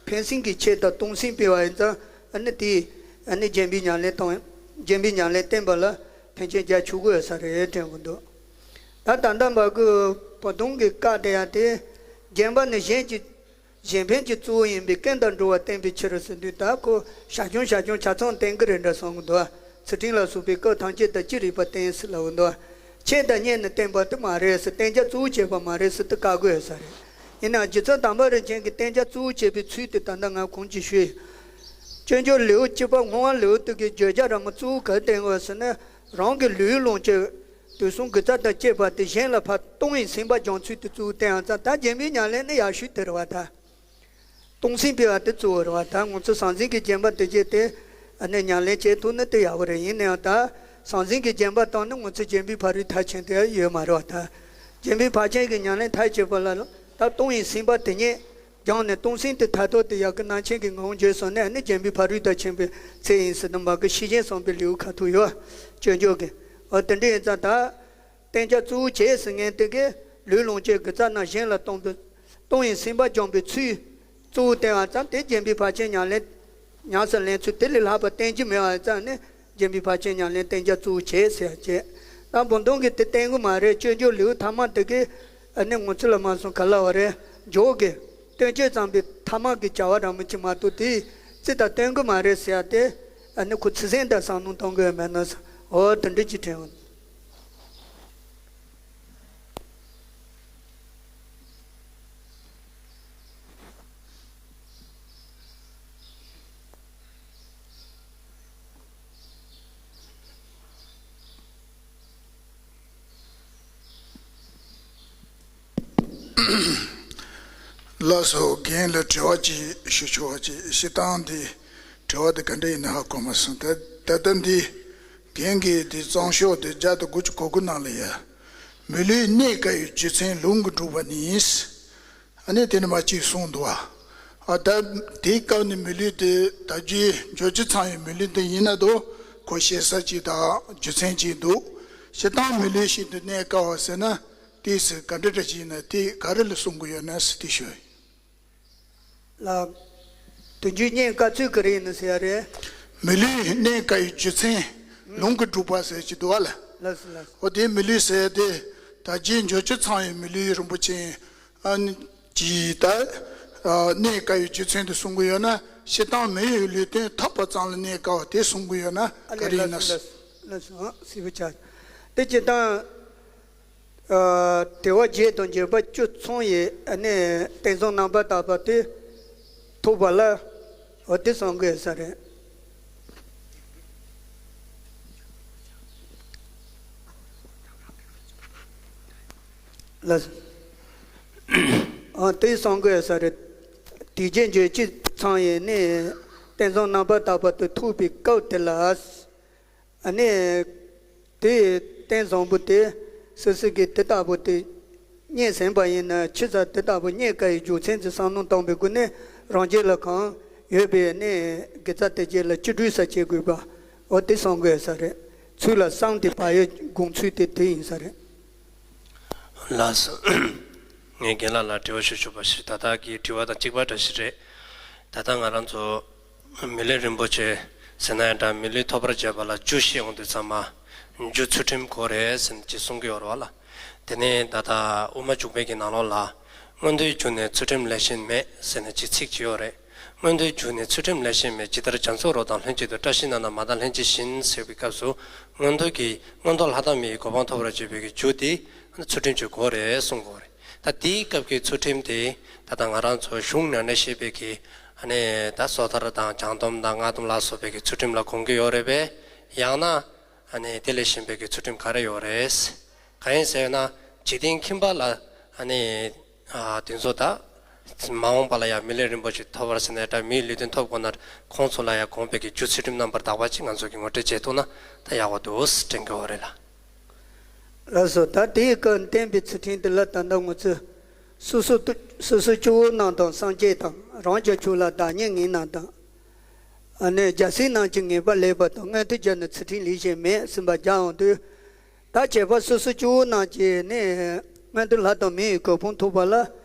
ཕན་སེམས་ཀྱི་ཆེད་དུ་གཏོང་སེམས་སྤེལ་བ་ཡིན་ཙང་ཨ་ནི་དེས་ཨ་ནི་སྦྱིན་པའི་ཉམས་ལེན་དང་སྦྱིན་པའི་ཉམས་ལེན་བསྟན་པ་ལ་ཕན་ཆད་རྒྱ་ཆེ་དགོས་ས་རེད་དྲན་གྱི་འདུག་ད་ད་ལྟ་མ་གི་བོ་དོང་གི་བཀའ་དེ་ཡང་དེ་སྦྱིན་པ་ནི་གཞན་གྱི་གཞན་ཕན་གྱི་གཙོ་བོ་ཡིན་པས་ཀུན་དང་འགྲོ་བ་བསྟན་པའི་ཕྱིར་ཟེར་དུས་ད་ཁོ་ཞར་བྱུང་ཞར་བྱུང་ཆ་ཚང་བསྟན་གྱི་རེད་འདྲ་བསམ་གྱི་འདུག་ཚུལ་ཁྲིམས་ལ་སོགས་པའི་སྐབས་ཐམས་ཅད་དུ་ཅི་རིགས་པ་བསྟན་ཟེར་ལབ་འདུག་ཆེད་དུ་གཉེར་ནས་བསྟན་པ་དེ་མ་རེད་ཟེར་བསྟན་བྱ་གཙོ་བོ་བྱས་པ་མ་རེད་ཟེར་དེ་བཀག་དགོས་ས་རེད། ཡིན་ནའང་རྗེ་བཙུན་དམ་པ་རིན་ཆེན་གྱིས་བསྟན་བྱ་གཙོ་བོ་བྱས་པའི་ཚུལ་དེ་ད་ལྟ་ང་གོང་ཅིག་ཞུས། སྤྱོད་འཇུག་ལེའུ་གཅིག་པ་བསྔོ་བ་ལེའུ་དེ་གའི་བརྗོད་བྱ་ར་མོ་གཙོ་བོ་ག་རེ་བསྟན་དགོས་ཟེར་ན་རང་གི་ལུས་ལོངས་སྤྱོད་དུས་གསུམ་དགེ་རྩ་དང་བཅས་པ་དེ་གཞན་ལ་ཕར་གཏོང་བའི་སེམས་པ་སྦྱོང་ཚུལ་དེ་གཙོ་བོ་བསྟན་ཡང་ཙང་ད་སྦྱིན་པའི་ཉམས་ལེན་ནི་ཡག་ཤོས་དེ་རེད་བ་ད། གཏོང་སེམས་སྤེལ་བ་དེ་གཙོ་བོ་རེད་བ། ད་ང་ཚོ་ཟང་ཟིང་གི་སྦྱིན་པ་དེ་བྱས་ཏེ་ཨ་ནི་ཉམས་ལེན་བྱེད་ཐུབ་ན་དེ་ཡག་པོ་རེད། ཡིན་ནའང་ད་ཟང་ཟིང་གི་སྦྱིན་པ་བཏང་ན་ང་ཚོ་སྦྱིན་པའི་ཕ་རོལ་ཐབས་ཆེན་དེ་ཡོད་མ་རེད་བ། ད་སྦྱིན་པའི་ཕར་ཕྱིན་གྱི་ཉམས་ལེན་མཐར་ཕྱིན་པ་ལ་ད་གཏོང་བའི་སེམས་པ་དེ་ཉིད་སྦྱངས་ནས་གཏོང་སེམས་དེ་མཐར་ཐུག་དེ་ཡག་གི་རྣམ་མཁྱེན་གྱི་ངང་བརྗོད་སོང་ན་ཨ་ནི་སྦྱིན་པའི་ཕ་རོལ་ཏུ་ཕྱིན་པའི་ཚད་ཡིན་ཟེར་ན་མ་གི་ཤེས་བཞིན་བསམ་པའི་ལེའུ་ཁ་ཐུག་ཡོད། སྤྱོད་འཇུག་གི་འོ་དེ་འདྲ་ཡིན་ཙང་ད། བསྟན་བྱ་གཙོ་བོ་བྱས་ཟེར་མཁན་དེ་གས་ལུས་ལོངས་སྤྱོད་དགེ་རྩ་རྣམས་གཞན་ལ་གཏོང་བའི་གཏོང་བའི་སེམས་པ་སྦྱོང་བའི་ཚུལ་གཙོ་བོ་བསྟན་པ་ཙམ་དེ་སྦྱིན་པའི་ཕར་ཕྱིན་ཉམས་ལེན་ཉམས་སུ་ལེན་ཚུལ་དེ་ལས་ལྷག་པ་བསྟན་གྱི་མེད་པ་ཙམ་ནི་སྦྱིན་པའི་ཕར་ཕྱིན་ཉམས་ལེན་བསྟན་བྱ་གཙོ་བོ་བྱས་ཟེར་ཡ་བྱས། ད་བོ་དོང་གི་དེ་བསྟན་གི་མ་རེད། སྤྱོད་འཇུག་ལེའུ་ཐ་མ་དེ་གས་ཨ་ནི་ང་ཚོ་ལ་མ་སོང་ག་ལ་བ་རེད། འཇོག་གི་བསྟན་བཅོས་ཙམ་པའི་ཐ་མ་གི་བྱ་བ་ར་མོ་ཅིག་མ་གཏོགས་དེ་རྩི་ད་བསྟན་གི་མ་རེད་ཟེར་ཡ་དེ་ཨ་ནི་ཁོ་ཚིག་ཟིན་ད་བསམ་བློ་གཏོང་གི་ཡོད་མེད་ན་ཟེར་འོ་དེ་འདྲ་ཅིག་དྲན་འོང་། ལགས་སོ། རྒན་ལ་དྲི་བ་ཅིག་ཞུ་ཆོག་པ་ཅིག་ཞུ་སྟངས་འདི་དྲི་བ་འདི་ག་འདྲ་ཡིན་ན་ཧ་གོ་མ་སོང་། ད་ད་ལྟ་འདི་རྒན་གྱིས་འདི་གཙང་ཤོག་འདི་བརྒྱ་དང་དགུ་བཅུ་གོ་དགུ་ནང་ལ་ཡ། མི་ལུས་གནས་དཀའ་བའི་རྒྱུ་མཚན་ལུང་གིས་སྒྲུབ་པ་ནི། ཨ་ནི་དེ་ནི་མ་གཅིག་གསུངས་འདུག་བ། ཨ་ད་དེའི་སྐབས་ནས་མི་ལུས་དེ་ད་རྒྱུའི་འབྱོར་རྒྱུ་ཚང་བའི་མི་ལུས་དེ་ཡིན་ན་དོ་ཁོ་ཤེས་ས་ཅིག་དང་རྒྱུ་མཚན་ཅིག་འདུག་སྤྱིར་བཏང་མི་ལུས་ཤིན་ཏུ་གནས་དཀའ་བ་ཟེར་ན། དེའི་ཚེ་ག་འདྲ་འདྲ་ཞིག་ཡིན་ན་དེ་ག་རེ་ལ་གསུང་གི་ཡོད་ན་ཟེར་དེ་ཞུ། ལགས། དུས་རྒྱུན་གནས་དཀའ་ཚུལ་ག་རེ་ཡིན་ན་ཟེར་ཡ་རེད། མི་ལུས་གནས་དཀའ་བའི་རྒྱུ་མཚན། ལུང་གིས་སྒྲུབ་པ་ཟེར་གྱི་འདུག་བ་ལ། ལགས་སོ་ལགས་སོ། འོ་དེ་མི་ལུས་ཟེར་དེ། ད་རྗེས་འཇོག་བཅུ་ཚང་བའི་མི་ལུས་རིན་པོ་ཆེ། ཨ་ནི་ཀྱི་ད་གནས་དཀའ་བའི་རྒྱུ་མཚན་དུ་གསུང་གི་ཡོད་ན། སྤྱིར་བཏང་མི་ཡི་ལུས་རྟེན་ཐོབ་པ་ཙམ་ལ་གནས་དཀའ་བ་དེ་གསུང་གི་ཡོད་ན་ག་རེ་ཡིན་ན། ལགས་སོ་ལགས་སོ། ཨ་སྲིད་པ་ཆགས། དེ་སྤྱིར་བཏང་། ཨ་དྲི་བ་བརྒྱད་དང་འགྱུར་བ་བཅུ་ཚང་ཡི་ཨ་ནི་རྟེན་གསུམ་རྣམ་པར་དག་པ་དེ་ཐོབ་པ་ལ། འོ་དེ་གསུང་གི་ཡོད་ས་རེད། ལགས། ཨ་དེ་གསུང་གི་ཡོད་ས་རེད། དུས་རྒྱུན་འགྱུར་བཅུ་ཚང་ཡི་ནི་རྟེན་གསུམ་རྣམ་པར་དག་པ་དེ་ཐོབ་པའི་སྐབས་དེ་ལ། ཨ་ནི། དེའི་རྟེན་བཟང་པོ་དེ་སོ་སོ་གིས་དེ་ལྟ་བུ་དེ་རྙེད་ཟིན་པ་ཡིན་ན། ཆི་ཟེར་དེ་ལྟ་བུ་རྙེད་དཀའ་བའི་རྒྱུ་མཚན་གྱི་བསམ་བློ་བཏང་པའི་སྒོ་ནས། རང་རྒྱུད་ལ་གང་ཡོད་པའི་ནི་དགེ་རྩ་དེ་རྒྱུད་ལ་ཅི་སྒྲུབ་ས་བྱེད་དགོས་པ། འོ་དེ་གསུང་དགོས་ས་རེད། ཚུལ་ལ་བསམ་དེ་བག་ཡོད་དགོངས་ཚུལ་དེ་དེ་ཡིན་ས་རེད། ལགས་སོ། ངས་རྒན་ལགས་ལ་དྲི་བ་ཞུ་ཆོག་པ་ཞིག་ད་ལྟ་གི་དྲི་བ་དང་གཅིག་པ་འདྲ་ཞིག་རེད། ད་ལྟ་ང་རང་ཚོ་མི་ལུས་རིན་པོ་ཆེ་ཟེར་ན་ཡང་འདྲ། མི་ལུས་ཐོབ་པར་བྱེད་པ་ལ་རྒྱུ་བཤད་ཡོང་དུས་ཙམ་མ། རྒྱུ་ཚུལ་ཁྲིམས་དགོས་རེད་ཟེར་ནས་ཅིག་གསུང་གི་ཡོད་རེད་བ་ལ། དེ་ནས་ད་ལྟ་དབུ་མ་འཇུག་པའི་གི་ནང་ལོགས་ལ། མངོན་མཐོའི་རྒྱུ་ནི་ཚུལ་ཁྲིམས་ལས་གཞན་མེད་ཟེར་ནས་ཅིག་ཚིག་ཅིག་ཡོད་རེད། མངོན་མཐོའི་རྒྱུ་ནི་ཚུལ་ཁྲིམས་ལས་གཞན་མེད། ཇི་ལྟར་རྒྱ་མཚོ་རོ་དང་ལྷན་ཅིག་ཏུ། བཀྲ་ཤིས་ནང་ན་མ་དང་ལྷན་ཅིག་བཞིན་ཟེར་བའི་སྐབས་སུ། མངོན་མཐོ་གི་མངོན་མཐོ་ལྷ་དང་མིའི་གོ་འཕང་ཐོབ་པར་བྱེད་པའི་གི་རྒྱུ་དེ་ཚུལ་ཁྲིམས་ཅིག་དགོས་རེད་གསུང་གི་ཡོད་རེད། ད་དེའི་སྐབས་ཀྱི་ཚུལ་ཁྲིམས་དེ་ད་ལྟ་ང་རང་ཚོ་གཞུང་ནང་ནས་བཤད་པའི་གི་ཨ་ནི་ད་སོ་ཐར་དང་བྱང་སྡོམ་དང་སྔགས་སྡོམ་ལ་སོགས་པའི་གི་ཚུལ་ཁྲིམས་ལ་གོ་གི་ཡོད་རེད་པས། ཡང་ན་ཨ་ནི་དེ་ལས་གཞན་པའི་གི་ཚུལ་ཁྲིམས་ག་རེ་ཡོད་རེད། གང་ཡིན་ཟེར་ན། འཇིག་རྟེན་ཁྱིམ་པ་ལ་ཨ་ནི་ཨ་དེ་ཚོ་ད་མ་འོངས་པ་ལ་ཡང་མི་ལུས་རིན་པོ་ཆེ་ཐོབ་པར་ཟེར་ནས་འདྲ། མིའི་ལུས་རྟེན་ཐོབ་དགོས་ན་ཁོང་ཚོ་ལ་ཡང་དགོངས་པའི་གི་རྒྱུ་ཚུལ་ཁྲིམས་རྣམ་པར་དག་པ་ཅིག་ང་ཚོ་གིས་ངོ་སྤྲོད་བྱེད་ཐུབ་ན་ད་ཡག་པོ་འདུག་དྲན་གྱི་ཡོད་རེད་ལ། ལགས་སོ། ད་དེའི་སྐབས་བསྟན་པའི་ཚུལ་ཁྲིམས་དེ་ལ་ད་ལྟ་ང་ཚོས་སོ་སོ་སོ་སོ་སྐྱེ་བོ་རྣམས་དང་སངས་རྒྱས་དང་། རང་གི་ཆོས་ལ་བདག་ཉིད་ངེས་རྣམས་དང་། ཨ་ནི་རྒྱལ་སྲས་རྣམས་ཀྱི་ངེས་པ་ལེགས་པ་དང་། མངོན་མཐོ་རྒྱུ་ནི་ཚུལ་ཁྲིམས་ལས་གཞན་མེད་གསུངས་པ་རྒྱག་ཡོང་དུས། ད་བྱས་པ་སོ་སོ་སྐྱེ་བོ་རྣམས་ཀྱིས་ནི་མངོན་མཐོ་ལྷ་དང་མིའི་གོ་འཕང་ཐོབ་པ་ལ་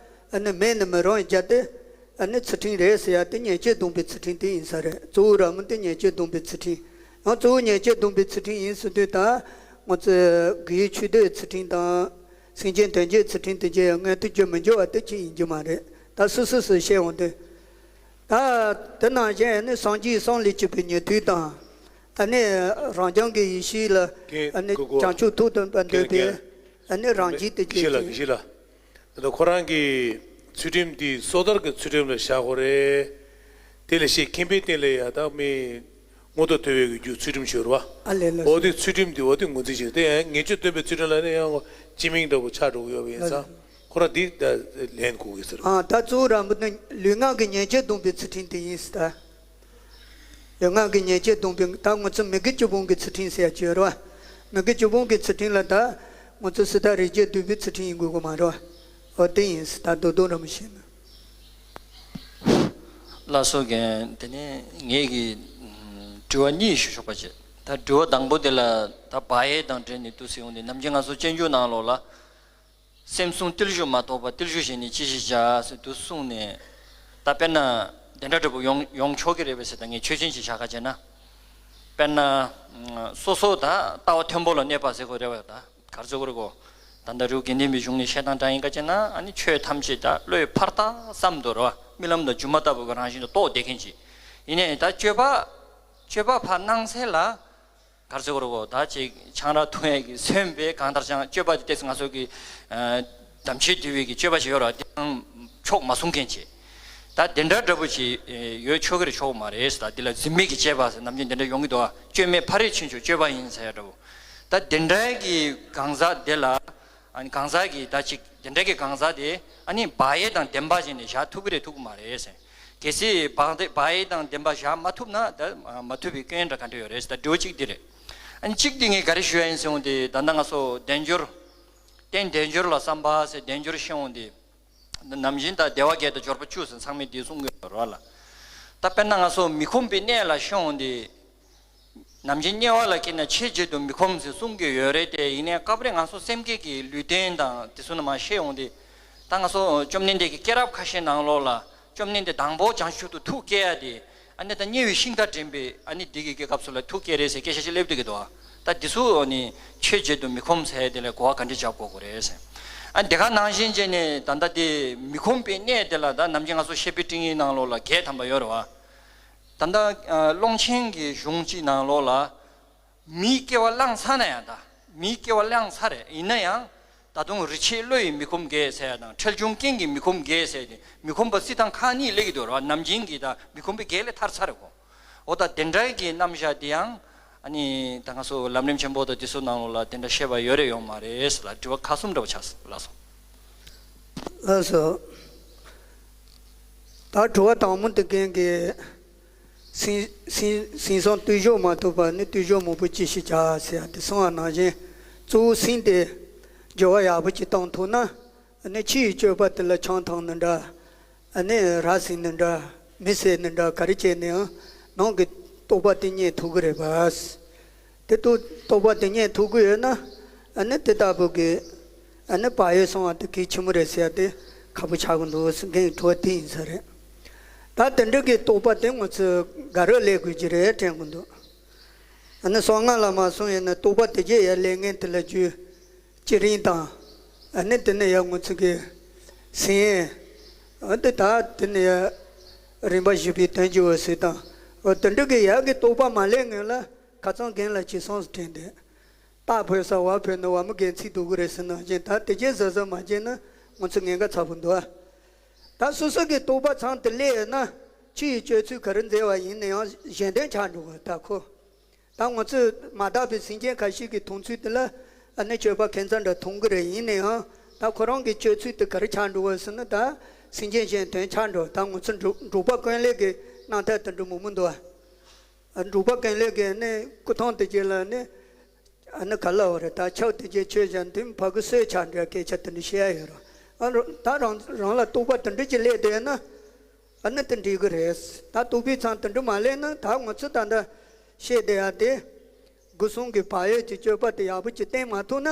ཨ་ནི་མེད་ནི་མི་རུང་རྒྱུ་དེ། ཨ་ནི་ཚུལ་ཁྲིམས་རེད་ཟེར་ཡ་དེ་ཉེས་སྤྱོད་སྡོམ་པའི་ཚུལ་ཁྲིམས་དེ་ཡིན་ས་རེད། གཙོ་བོ་ར་མོ་དེ་ཉེས་སྤྱོད་སྡོམ་པའི་ཚུལ་ཁྲིམས། ཡང་གཙོ་བོ་ཉེས་སྤྱོད་སྡོམ་པའི་ཚུལ་ཁྲིམས་ཡིན་ཟེར་དུས། ད་ང་ཚོས་དགེ་བའི་ཆོས་སྡུད་ཚུལ་ཁྲིམས་དང་སེམས་ཅན་དོན་བྱེད་ཚུལ་ཁྲིམས་དེ་ཚོ་ཡང་མངོན་མཐོ་རྒྱུ་མི་འཇུག་པ་དེ་ཅིག་ཡིན་རྒྱུ་མ་རེད། ད་སོ་སོ་སོས་བཤད་འོང་དུས། ད་དེ་ནང་བཞིན་ཨ་ནི་སངས་རྒྱས་གསུམ་ལས་གྲུབ་པའི་ཉན་ཐོས་དང་། ཨ་ནི་རང་བྱུང་གི་ཡེ་ཤེས་ལ་ཨ་ནི་གོ་གོ་བྱང་ཆུབ་ཐོབ་ཏུ་འདོད་པའི་ཨ་ནི་རང་བཞིན་དེ་ཡེ་ཤེས་ལ་ཡེ་ཤེས་ལ། ད་ཁོ་རང་གི་ཚུལ་ཁྲིམས་དེ་སོ་ཐར་གྱི་ཚུལ་ཁྲིམས་ལ་བཞག་དགོས་རེད། དེ་ལས་ཤེས་མཁན་པོའི་སྟེང་ལ་ཡ་ད་མི་མངོན་མཐོ་ཐོབ་པའི་རྒྱུ་ཚུལ་ཁྲིམས་ཤོར་བ། ཨ་ལས་ལགས་འོ་དེ་ཚུལ་ཁྲིམས་དེ་འོ་དེ་ངོས་འཛིན་བྱེད་དེ་ཡང་ཉེས་སྤྱོད་སྟོན་པའི་ཚུལ་ཁྲིམས་ལ་ནི་ཡང་སྤྱི་མིང་འདྲ་པོ་ཆགས་འགྲོ་གི་ཡོད་པ་ཡིན་ཙང་། ཁོ་རང་འདི་ད་ལེན་དགོས་ཀྱི་ཟེར། ཨ་ད་གཙོ་བོ་ར་མོ་ནི་ལུས་ངག་གི་ཉེས་སྤྱོད་སྡོམ་པའི་ཚུལ་ཁྲིམས་དེ་ཡིན་ཟེར་ད། ལུས་ངག་གི་ཉེས་སྤྱོད་སྡོམ་པའི་ད་ང་ཚོ་མི་དགེ་བཅུ་སྤོང་གི་ཚུལ་ཁྲིམས་ཟེར་ཡ་ཅིག་ཡོད་རེད་བ། མི་དགེ་བཅུ་སྤོང་གི་ཚུལ་ཁྲིམས་ལ་ད་ང་ཚོ་སྲིད་དང་རིགས་རྒྱུད་སྡོམ་པའི་ཚུལ་ཁྲིམས་ཡིན་དགོས་ཀྱི་མ་རེད་བ། འོ་དེ་ཡིན་ཟེར་ད་རྡོག་རྡོག་ར་མོ་བཤད་ན། ལགས་སོ་རྒན། དེ་ནས་ངེད་ཀྱིས་དྲི་བ་གཉིས་ཞུ་ཆོག་པ་བྱེད། ད་དྲི་བ་དང་པོ་དེ་ལ་ད་བག་ཡོད་དང་འབྲེལ་ནས་འདུག་ཟེར་ཡོང་དུས། ནམ་རྒྱུན་ང་ཚོ་སྤྱོད་འཇུག་ནང་ལོགས་ལ། སེམས་བཟུང་བརྟུལ་ཞུགས་མ་གཏོགས་པ། བརྟུལ་ཞུགས་གཞན་ནི་ཅི་ཞིག་བྱ་ཟེར་འདུག་གསུངས་ནས། ད་དཔེར་ན་དེ་འདྲ་འདྲ་པོ་ཡོང་ཡོང་ཆོག་གི་རེད་པས་ཟེར། ད་ངས་ཆོས་ཅན་ཅིག་བཞག་ག་བྱས་ན། དཔེར་ན་སོ་སོ་ད་ལྟ་བ་མཐོན་པོ་ལ་གནས་པ་ཟེར་དགོས་རེད་བ། ད་ག་རེ་ཟེར་དགོས་རེད་གོ། ད་ལྟ་རི་བོ་དགེ་ལྡན་པའི་གཞུང་ནས་བཤད་སྟངས་འདྲ་ཡིན་ག་བྱས་ན། ཨ་ནི་ཆོས་ཐམས་ཅད་ད་བློས་ཕར་ལྟ་བསམ་དུ་རེད་བ། རྨི་ལམ་དང་སྒྱུ་མ་ལྟ་བུ་གི་རང་བཞིན་དུ་རྟོགས་བསྡད་མཁན་ཅིག་ཡིན་ནའི། ད་སྤྱོད་པ་སྤྱོད་པ་ཕར་སྣང་གསལ་ལ། ག་རེ་ཟེར་དགོས་རེད་གོ། ད་ཅིག་ཆང་རག་འཐུང་ཡས་ཀྱིས་སོན་པའི་གང་ལྟར་ཀྱང་སྤྱོད་པ་དེ་ཏོག་ཙམ་ང་ཚོ་གི་ཨ་དམ་ཆོས་འདུལ་བའི་གི་སྤྱོད་པ་ཞིག་ཡོད་རེད། དེ་ཡང་ཕྱོགས་མ་མཚུངས་མཁན་ཅིག་ད་དེ་འདྲ་འདྲ་པོ་ཅིག་ཨེ་ཡོད་ཆོག་གི་རེད་ཆོག་གི་མ་རེད་ཟེར། ད་འདི་ལ་འཛིན་མེད་ཀྱི་སྤྱོད་པ་ཟེར་ནམ་རྒྱུན་དེ་འདྲ་ཡོང་གི་འདུག་བ། སྤྱོད་མེད་ཕ་རོལ་ཕྱིན་མཆོག་སྤྱོད་པ་ཡིན་ཟེར་ཡ་འདྲ་པོ། ད་དེ་འདྲའི་གི་གང་ཟག་དེ་ལ། ཨ་ནི་གང་ཟག་གིས་ད་ཅིག་དེ་འདྲ་གི་གང་ཟག་དེ་ཨ་ནི་བག་ཡོད་དང་ལྡན་པ་ཅིག་ནས་བཞག་ཐུབ་ཀྱི་རེད་ཐུབ་ཀྱི་མ་རེད་ཟེར། གལ་སྲིད་བག་དེ་བག་ཡོད་དང་ལྡན་པ་བཞག་མ་ཐུབ་ན། ད་མ་ཐུབ་པའི་སྐྱོན་འདྲ་ག་འདྲ་ཡོད་རེད་ཟེར། ད་དྲི་བ་གཅིག་འདི་རེད། ཨ་ནི་གཅིག་འདི་ངས་ག་རེ་ཞུ་ཡ་ཡིན་ཟེར་འོང་དུས། ད་ལྟ་ང་ཚོ་དལ་འབྱོར། རྟེན་དལ་འབྱོར་ལ་བསམ་པ་ཟེར་དལ་འབྱོར་བཤད་འོང་དུས། ནམ་རྒྱུན་ད་དལ་བ་བརྒྱད་དང་འབྱོར་པ་བཅུ་ཟེར་ཚང་མས་འདི་གསུང་གི་ཡོད་རེད་བ་ལ། ད་དཔེར་ན་ང་ཚོ་མི་ཁོམ་པའི་གནས་ལ་བཤད་འོང་དུས། ནམ་རྒྱུན་དམྱལ་བ་ལ་སྐྱེས་ན་ཆོས་བརྗོད་དུ་མི་ཁོམ་ཟེར་གསུང་གི་ཡོད་རེད་དེ། ཡིན་ནའི་སྐབས་རེ་ང་ཚོ་སེམས་བསྐྱེད་ཀྱི་ལུས་རྟེན་དང་དེ་ཚོ་ནི་མར་བཤད་ཡོང་དུས། ད་ང་ཚོ་བཅོམ་ལྡན་འདས་ཀྱི་སྐྱེས་རབས་ཁ་ཤས་ནང་ལོགས་ལ། བཅོམ་ལྡན་འདས་དང་པོ་བྱང་ཆུབ་ཏུ་ཐུགས་བསྐྱེད་ཡ་དེ། ཨ་ནི་ད་དམྱལ་བའི་ཤིང་རྟ་འདྲེན་པའི་ཨ་ནི་དེ་གི་སྐབས་སུ་ལ་ཐུགས་བསྐྱེད་རེད་ཟེར་སྐད་ཆ་ཞིག་སླེབས་བསྡད་ཀྱི་འདུག་ད་དེ་ཚོ་ནི་ཆོས་བརྗོད་དུ་མི་ཁོམ་ཟེར་དེ་ལ་གོ་བ་ག་འདྲ་རྒྱབ་དགོས་དགོས་རེད་ཟེར། ཨ་ནི་དེ་ག་ནང་བཞིན་བྱས་ནས་ད་ལྟ་དེ་མི་ཁོམ་པའི་གནས་དེ་ལ་ད་ནམ་རྒྱུན་ང་ཚོ་བཤད་པའི་སྤྲིང་ཡིག་ནང་ལོགས་ལ་བརྒྱད་ཐམ་པ་ཡོད་རེད་བ། ད་ལྟ་ཨ་ཀློང་ཆེན་གྱི་གཞུང་གཅིག་ནང་ལོགས་ལ། མིའི་སྐྱེ་བ་བླངས་ཚར་ན་ཡང་། ད་མིའི་སྐྱེ་བ་བླངས་ཚར་རེད། ཡིན་ན་ཡང་ད་དུང་རིག་བྱེད་བློ་ཡི་མི་ཁོམ་བརྒྱད་ཟེར་ཡ་དང་། ཁྲེལ་གཞུང་རྐྱེན་གྱི་མི་ཁོམ་བརྒྱད་ཟེར་ཏེ། མི་ཁོམ་པ་སྲིད་དང་ཁག་གཉིས་སླེབས་ཀྱི་འདུག་ར། ནམ་རྒྱུན་གྱི་ད་མི་ཁོམ་པའི་བརྒྱད་ལས་ཐར་ཚར་རེད་གོ། འོ་ད་དེ་འདྲ་གི་རྣམ་གཞག་དེ་ཡང་ཨ་ནི་ད་ང་ཚོ་ལམ་རིམ་ཆེན་པོ་དང་དེ་ཚོ་ནང་ལོགས་ལ་དེ་འདྲ་བཤད་པ་ཡོད་རེད་ཡོད་མ་རེད་ཟེར་ལ་དྲི་བ་ཁག་གསུམ་འདྲ་བོ་ཆགས་སོང་། ལགས་སོ། ལགས་སོ། ད་དྲི་བ་དང་པོ་དེ་རྒན་གྱིས། སེམས་སེམས་སེམས་བཟང་བརྟུལ་ཞུགས་མ་ཐོབ་པ་ནི་བརྟུལ་ཞུགས་མང་པོ་ཅི་ཞིག་བྱ་ཟེར་ཡ་དེ་གསུངས་པ་ནང་བཞིན། གཙོ་བོ་སེམས་དེ་འགྱུར་བ་ཡག་པོ་ཅིག་བཏང་ཐུབ་ན། ཨ་ནི་ཕྱི་ཡི་སྤྱོད་པ་དེ་ལ་ཆང་འཐུང་ནི་འདྲ། ཨ་ནི་ར་བཟི་ནི་འདྲ། མི་བསད་ནི་འདྲ། ག་རེ་བྱས་ནའང་ནང་གི་རྟོགས་པ་དེ་རྙེད་ཐུབ་ཀྱི་རེད་པ། དེ་ཐུགས་རྟོགས་པ་དེ་རྙེད་ཐུབ་ཀྱི་ཡོད་ན། ཨ་ནི་དེ་ལྟ་བུ་གི་ཨ་ནི་བག་ཡོད་སོང་བ་དེ་གལ་ཆེན་པོ་རེད་ཟེར་ཡ་དེ་ཁག་པོ་ཆགས་ཀྱི་འདུག་ཟེར་རྒན་གྱི་དྲི་བ་དེ་ཡིན་ས་རེད། ད་དེ་འདྲ་གི་རྟོགས་པ་དེ་ང་ཚོས་ག་རེ་ལས་དགོས་ཀྱི་རེད་དྲན་གྱི་འདུག་ཨ་ནི་གསང་སྔགས་ལ་མ་སོང་ཡིན་ན་རྟོགས་པ་དེ་རྗེས་ཡ་ལས་ངན་དེ་ལ་རྒྱུ་བྱེད་རིམ་དང་། ཨ་ནི་དེ་ནས་ཡ་ང་ཚོ་གི་སེམས། ཨ་ནི་ད་དེ་ནས་ཡ་རིམ་པ་བཞི་པའི་དོན་བསྡུ་བ་ཟེར་དང་། འོ་དེ་འདྲ་གི་ཡ་གི་རྟོགས་པ་མ་ལས་སྔོན་ལ་ཁ་སང་རྒན་ལ་ཅི་གསུངས་སུ་དྲན་ཏེ། རྟ་འཕོས་ས་བ་འཕོས་ན་བ་མོ་རྒན་ཚིག་འདུག་གི་རེད་ཟེར་ནང་བཞིན། ད་དེ་རྗེས་གཟབ་གཟབ་མ་བྱས་ན་ང་ཚོ་ཉེན་ཁ་ཚ་པོ་འདུག་ད་སོ་སོ་གི་རྟོགས་པ་ཚང་དེ་སླེབས་ཡོད་ན། ཕྱི་ཡི་སྤྱོད་ཚུལ་ག་རེ་མཛད་པ་ཡིན་ན་ཡང་གཞན་དོན་ཆགས་འགྲོ་བ་ད་ཁོ། ད་ང་ཚོས་མ་དག་པའི་སེམས་ཅན་ཁ་ཤས་ཀྱི་མཐོང་ཚུལ་དེ་ལ་ཨ་ནི་སྤྱོད་པ་ཁྱད་མཚར་འདྲ་མཐོང་གི་རེད། ཡིན་ན་ཡང་ད་ཁོ་རང་གི་སྤྱོད་ཚུལ་དེ་ག་རེ་ཆགས་འགྲོ་བ་ཟེར་ན། ད་སེམས་ཅན་གཞན་དོན་ཆགས་འགྲོ། ད་ང་ཚོ་འབྲུག་འབྲུག་པ་ཀུན་ལེགས་ཀྱི་རྣམ་ཐར་དེ་འདྲ་མང་པོ་འདུག་ཨ། འབྲུག་པ་ཀུན་ལེགས་ཀྱི་ནི་སྐུ་ཐང་དེ་རྗེས་ལ་ནི། ཨ་ནི་ག་ལ་བ་རེད། ད་ཆབ་དེ་རྗེས་ཆོས་བྱ་འདི་ཕ་གི་སོས་ཆགས་འདྲ་སྐད་ཆ་དེ་འདྲ་བཤད་ཡ་ཡོད་རེད། ཨ་རོ་ད་རང་རང་ལ་རྟོགས་པ་དེ་འདྲ་ཅིག་སླེབས་བསྡད་ན། ཨ་ནི་དེ་འགྲིག་གི་རེད། ད་རྟོགས་པའི་མཚམས་དེ་འདྲ་མ་སླེབས་ན་ད་ང་ཚོ་ད་ལྟ་བཤད་བསྡད་ཡ་དེ། སྒོ་གསུམ་གྱི་བག་ཡོད་ཀྱི་སྤྱོད་པ་དེ་ཡག་པོ་ཅིག་བསྟེན་མ་ཐུབ་ན།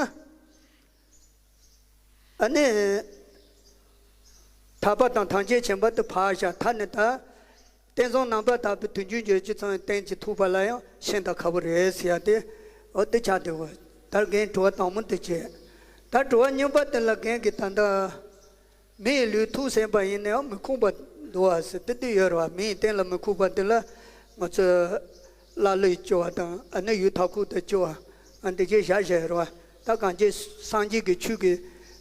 ཨ་ནི། ཐར་པ་དང་ཐམས་ཅད་མཁྱེན་པ་དེ་ཕར་བཞག་ད་ནི་ད། བསྟན་བཟང་རྣམ་པར་དག་པའི་དོན་རྒྱུན་བརྗོད་ཀྱི་ཚང་བསྟན་ཅིག་ཐུབ་པ་ལ་ཡང་ཤིན་ཏུ་ཁག་པོ་རེད་ཟེར་ཡ་དེ། འོ་དེ་ཆགས་བསྡད་པ། ད་རྒན་དྲི་བ་དང་པོ་དེ་བྱས། ད་དྲི་བ་གཉིས་པ་དེ་ལ་རྒན་གྱིས་ད་ལྟ། མི་ཡི་ལུས་ཐུགས་ཟིན་པ་ཡིན་ནའང་མི་ཁོམ་པ་འདུག་བ་ཟེར་དེ་དེ་ཡོད་རེད་བ། མི་ཡི་རྟེན་ལ་མི་ཁོམ་པ་དེ་ལ་ང་ཚོས་ཀླ་ཀློས་སྐྱོ་བ་དང་ཨ་ནི་ཡུལ་མཐའ་འཁོབ་ཏུ་སྐྱོ་བ། ཨ་འདི་ཅེས་བཞག་བཞག་རེད་བ། ད་གང་ཅི་སངས་རྒྱས་ཀྱི་ཆོས་ཀྱི་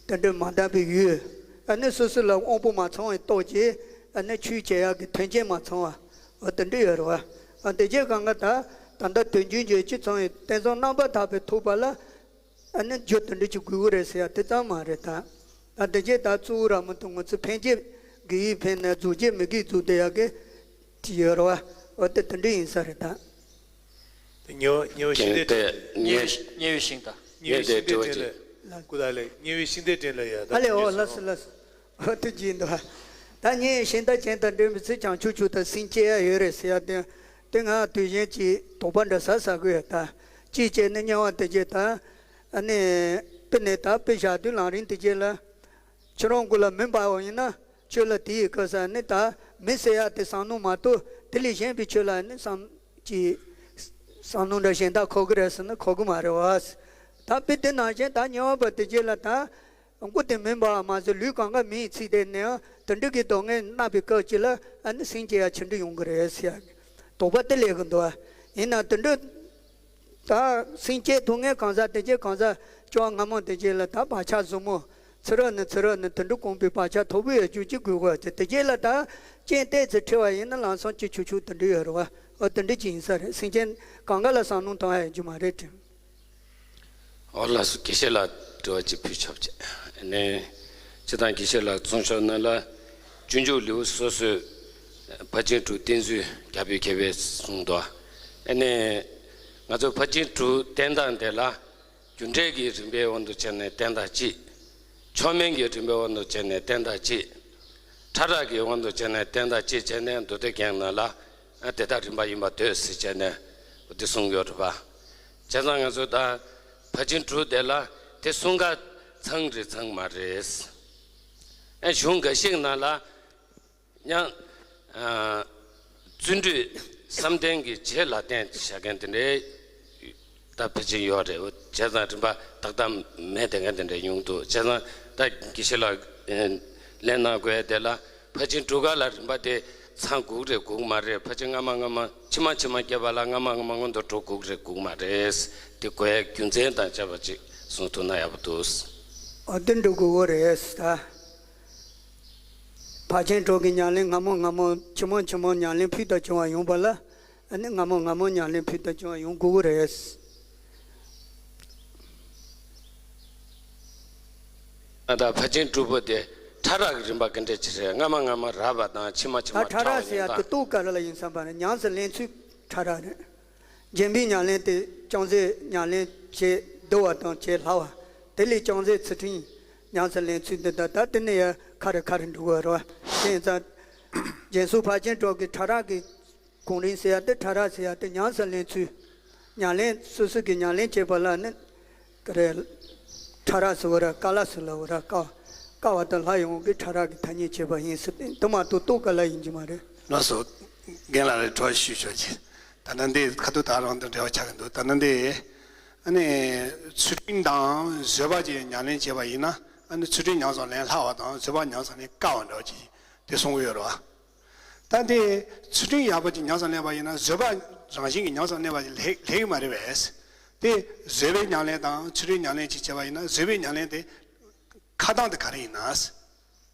དེ་འདྲ་མ་འདང་པའི་ཡུལ། ཨ་ནི་སོ་སོ་ལ་དབང་པོ་མ་ཚང་བའི་སྟོབས་ཀྱིས་ཨ་ནི་ཆོས་བྱེད་ཡག་གི་མཐུན་རྐྱེན་མ་ཚང་བ། འོ་དེ་འདྲ་ཡོད་རེད་བ། ཨ་འདི་ཅེས་གང་ག་ད་ད་ལྟ་དོན་རྒྱུན་བརྗོད་ཀྱི་ཚང་བའི་བསྟན་བཟང་རྣམ་པར་དག་པའི་ཐུབ་པ་ལ། ཨ་ནི་རྒྱུ་དེ་འདྲ་ཅིག་དགོས་ཀྱི་རེད་ཟེར་ཡ་དེ་ཙམ་མ་རེད་ད། ད་དེ་རྗེས་ད་གཙོ་བོ་ར་མ་གཏོགས་ང་ཚོ་ཕན་བྱེད་དགེ་བའི་ཕན་ནས་རྫོགས་བྱེད་མི་དགེ་རྫོགས་བསྡད་ཡག་གི་དེ་ཡོད་རེད་བ། འོ་དེ་དེ་འདྲ་ཡིན་ས་རེད་ད། དེ་ཉེ་བ་ཉེ་བ་ཤིང་རྟའི་དེ་དྲན་ལ། ཉེ་བའི་ཤིང་རྟ། ཉེ་བའི་ཤིང་རྟའི་དྲན་ལ་ཡ། སྐུ་དག་ལས་ཉེ་བའི་ཤིང་རྟའི་དྲན་ལ་ཡ། ད་ཨ་ལེ་ཉེ་ཨོ་ལགས་སོ་ལགས་སོ། འོ་དེ་བགྱིས་འདུག་ད་ངས་ཤིང་རྟ་ཅན་དང་འབྲེལ་བའི་ཚེ་བྱང་ཆུབ་མཆོག་དང་སེམས་བསྐྱེད་ཡ་ཡོད་རེད་ཟེར་ཡ་དེ། དེ་ང་དུས་གཞན་གྱི་དོགས་པ་འདྲ་ཟ་ཟ་གི་ཡོད་ད། གཅིག་བྱས་ནས་དམྱལ་བ་དེ་རྗེས་ད། ཨ་ནི། དཔེ་ནས་ད་དཔེ་བཞག་དུས་ལམ་རིམ་དེ་རྗེས་ལ། ཁྱེད་རང་ཀུན་ལ་མི་འབའ་བ་ཡིན་ན་ཆོས་ལ་དེ་ཡི་སྐབས་སུ་ནི་ད་མི་ཟེར་ཡ་དེ་བསམ་མནོ་མ་གཏོགས་དེ་ལས་གཞན་པའི་ཆོས་ལ་ནི་བསམ་གྱི་བསམ་མནོ་འདྲ་གཞན་དག་འཁོར་གི་རེད་ཟེར་ན་འཁོར་གི་མ་རེད་བ། ད་དཔེ་དེ་ནང་བཞིན་ད་དམྱལ་བ་པ་དེ་རྗེས་ལ་ད་མགོ་དེ་མི་འབའ་བ་མ་ཟད་ལུས་གང་ག་མི་ཡི་ཚིག་དེ་ནས་དེ་འདྲ་གི་སྡུག་བསྔལ་མནར་བའི་སྐབས་ཅིག་ལ་ཨ་ནི་སེམས་བསྐྱེད་ཡ་ཆེ་འདྲ་ཡོང་གི་རེད་ཟེར་ཡ་དོགས་པ་དེ་སླེབས་གི་འདུག་ཡིན་ན་དེ་འདྲ། ད་སེམས་བསྐྱེད་ཐུབ་མཁན་གང་ཟག་དེ་རྗེས་གང་ཟག་སྐྱེ་བ་སྔ་མ་དེ་རྗེས་ལ་ད་བག་ཆགས་ཟབ་མོ་ཚུ་རོལ་ནས་ཚུ་རོལ་ནས་དེ་འདྲ་གོམས་པའི་བག་ཆགས་མཐོ་པོ་ཡོད་རྒྱུ་ཅིག་དགོས་གོ། དེ་དེ་རྗེས་ལ་ད་རྐྱེན་ཏོག་ཙམ་འཕྲད་པ་ཡིན་ན་ལམ་སང་ཅི་ཆུག་ཆུག་དེ་འདྲ་ཡོད་རེད་བ། འོ་དེ་འདྲ་ཅིག་ཡིན་ས་རེད། སེམས་ཅན་གང་ག་ལ་བསམ་མནོ་བཏང་ཡ་ཡོད་རྒྱུ་མ་རེད་དྲན། འོ་ལགས་སོ། དགེ་བཤེས་ལགས་དྲི་བ་ཅིག་ཕུལ་ཆོག་ཅེས་ནས། སྤྱིར་བཏང་དགེ་བཤེས་ལགས་གསུང་ཕྱོགས་ནང་ལ་སྤྱོད་འཇུག་ལེའུ་སོ་སོའི་ཕར་ཕྱིན་དྲུག་བསྟན་ཚུལ་རྒྱ་བོད་མཁས་པས་གསུངས་འདུག་ཨ་ནི། ང་ཚོ་ཕར་ཕྱིན་དྲུག་བསྟན་སྟངས་དེ་ལ་རྒྱུ་འབྲས་ཀྱི་རིམ་པའི་དབང་དུ་བྱས་ནས་བསྟན་སྟངས་གཅིག་ཕྱོགས་མིན་གྱི་རིམ་པའི་དབང་དུ་བྱས་ནས་བསྟན་སྟངས་གཅིག་ཕྲ་རགས་ཀྱི་དབང་དུ་བྱས་ནས་བསྟན་སྟངས་གཅིག་བྱས་ནས་མདོ་སྡེ་རྒྱན་ནང་ལ་དེ་དག་རིམ་པ་ཡིན་པར་འདོད་ཟེར་བྱས་ནས་ དེ་གསུངས་ཡོད་རེད་པ། བྱས་ཙང་ང་ཚོ་ད་ཕར་ཕྱིན་དྲུག་དེ་ལ་དེ་གསུང་ག་ཚང་རེད་ཚང་མ་རེད། ཨ་གཞུང་འགའ་ཞིག་ནང་ལ་ཡང་ཨ་བརྩོན་འགྲུས་བསམ་གཏན་གྱི་རྗེས་ལ་བརྟེན་བྱ་མཁན་དེ་འདྲའི་ད་ཕལ་ཆེར་ཡོད་རེད། བྱས་ཙང་རིམ་པ་ཏག་ཏག་མེད་དེ་མཁན་དེ་འདྲ་ཡོང་འདུག་བྱས་ཙང་ད་དགེ་བཤེས་ལགས་ལན་གནང་དགོས་དེ་ལ་ཕར་ཕྱིན་དྲུག་ག་ལ་རིམ་པ་དེ་ཚང་དགོས་རེད་དགོས་མ་རེད། ཕར་ཕྱིན་སྔ་མ་སྔ་མ་ཕྱི་མ་ཕྱི་མ་བརྒྱབ་པ་ལ་སྔ་མ་སྔ་མ་སྔོན་དུ་འགྲོ་དགོས་རེད་དགོས་མ་རེད། དེ་དགོས་ཡ་རྒྱུ་མཚན་དང་བཅས་པ་ཅིག་གསུངས་ཐུབ་ན་ཡག་པོ་འདུག་ཨ་དེ་འགྲོ་དགོས་རེད་ད། ཕར་ཕྱིན་དྲུག་གི་ཉམས་ལེན་སྔ་མོ་སྔ་མོ་ཕྱི་མོ་ཕྱི་མོ་ཉམས་ལེན་ཕུལ་དུ་བྱུང་བ་ཡོང་བ་ལ། ཨ་ནི་སྔ་མོ་སྔ་མོ་ཉམས་ལེན་ཕུལ་དུ་བྱུང་བ་ཡོང་དགོས་ཀྱི་རེད། ཨ་ད་ཕར་ཕྱིན་དྲུག་པོ་དེ་ཕྲ་རགས་ཀྱི་རིམ་པ་ག་འདྲ་ཅིག་རེད། སྔ་མ་སྔ་མ་རགས་པ་དང་ཕྱི་མ་ཕྱི་མ་ད་ཕྲ་ཕྲ་རགས་བ་ཟེར་ཡ་ཡིན་དེ་ད། ལྟོས་ག་རེ་ལ་ཡིན་བསམ་པ་ན་ཉམས་སུ་ལེན་ཚུལ་ཕྲ་རགས་རེད། རྗེས་འབྲིང་ཉམས་ལེན་དེ་ཅུང་ཟད་ཉམས་ལེན་བྱེད་བདེ་བ་དང་བྱེད་སླ་བ། དེ་ལས་ཅུང་ཟད་ཚུལ་ཁྲིམས་ཉམས་སུ་ལེན་ཚུལ་འདི་དག་ད་དེ་ནས་ཡང་ཁ་རེ་ཁ་རེ་འགྲོ་གི་རེད་བ། དེ་ཡིན་ཙང་། རྗེས་སུ་ཕར་ཕྱིན་དྲུག་གི་ཕྲ་རགས་ཀྱི་གོང་རིམ་ཟེར་ཡ་དེ་ཕྲ་རགས་ཟེར་ཡ་དེ་ཉམས་སུ་ལེན་ཚུལ། ཉམས་ལེན་སོ་སོ་གི་ཉམས་ལེན་བྱེད་པ་ལ་ནི། ག་རེ། ཕྲ་རགས་སུ་བ་ར་དཀའ་ལ་སུ་ལ་བ་ར་དཀའ། དཀའ་བ་དང་སླ་ཡོང་གི་ཕྲ་རགས་ཀྱི་ཐ་སྙད་བྱེད་པ་ཡིན་ཟེར་ཏེ་དུ་མ་གཏོགས་ལྟོས་ག་ལ་ཡིན་གྱི་མ་རེད། ལགས་སོ། རྒན་ལགས་ལ་གྲོས་ཞུ་ཆོག་གི། ད་ལྟ་འདི་ཁ་ཐུག་ད་རང་དང་འབྲེལ་བ་ཆགས་ཀྱི་འདུག་ད་ལྟ་འདི། ཨ་ནི། ཚུལ་ཁྲིམས་དང་བཟོད་པ་བཅས་ཉམས་ལེན་བྱས་པ་ཡིན་ན་ཨ་ནི་ཚུལ་ཁྲིམས་ཉམས་སུ་ལེན་སླ་བ་དང་བཟོད་པ་ཉམས་སུ་ལེན་དཀའ་བ་འདྲ་བ་ཅིག་དེ་གསུང་གི་ཡོད་རེད་བ། ད་དེ་ཚུལ་ཁྲིམས་ཡག་པོ་ཅིག་ཉམས་སུ་ལེན་པ་ཡིན་ན་བཟོད་པ་རང་བཞིན་གྱིས་ཉམས་སུ་ལེན་པ་ཅིག་ལེགས་ལེགས་མ་རེད་པས། དེ་བཟོད་པའི་ཉམས་ལེན་དང་ཚུལ་ཁྲིམས་ཉམས་ལེན་ཅིག་བྱས་པ་ཡིན་ན་བཟོད་པའི་ཉམས་ལེན་དེ་ཁ་གདངས་དེ་ག་རེ་ཡིན་ན།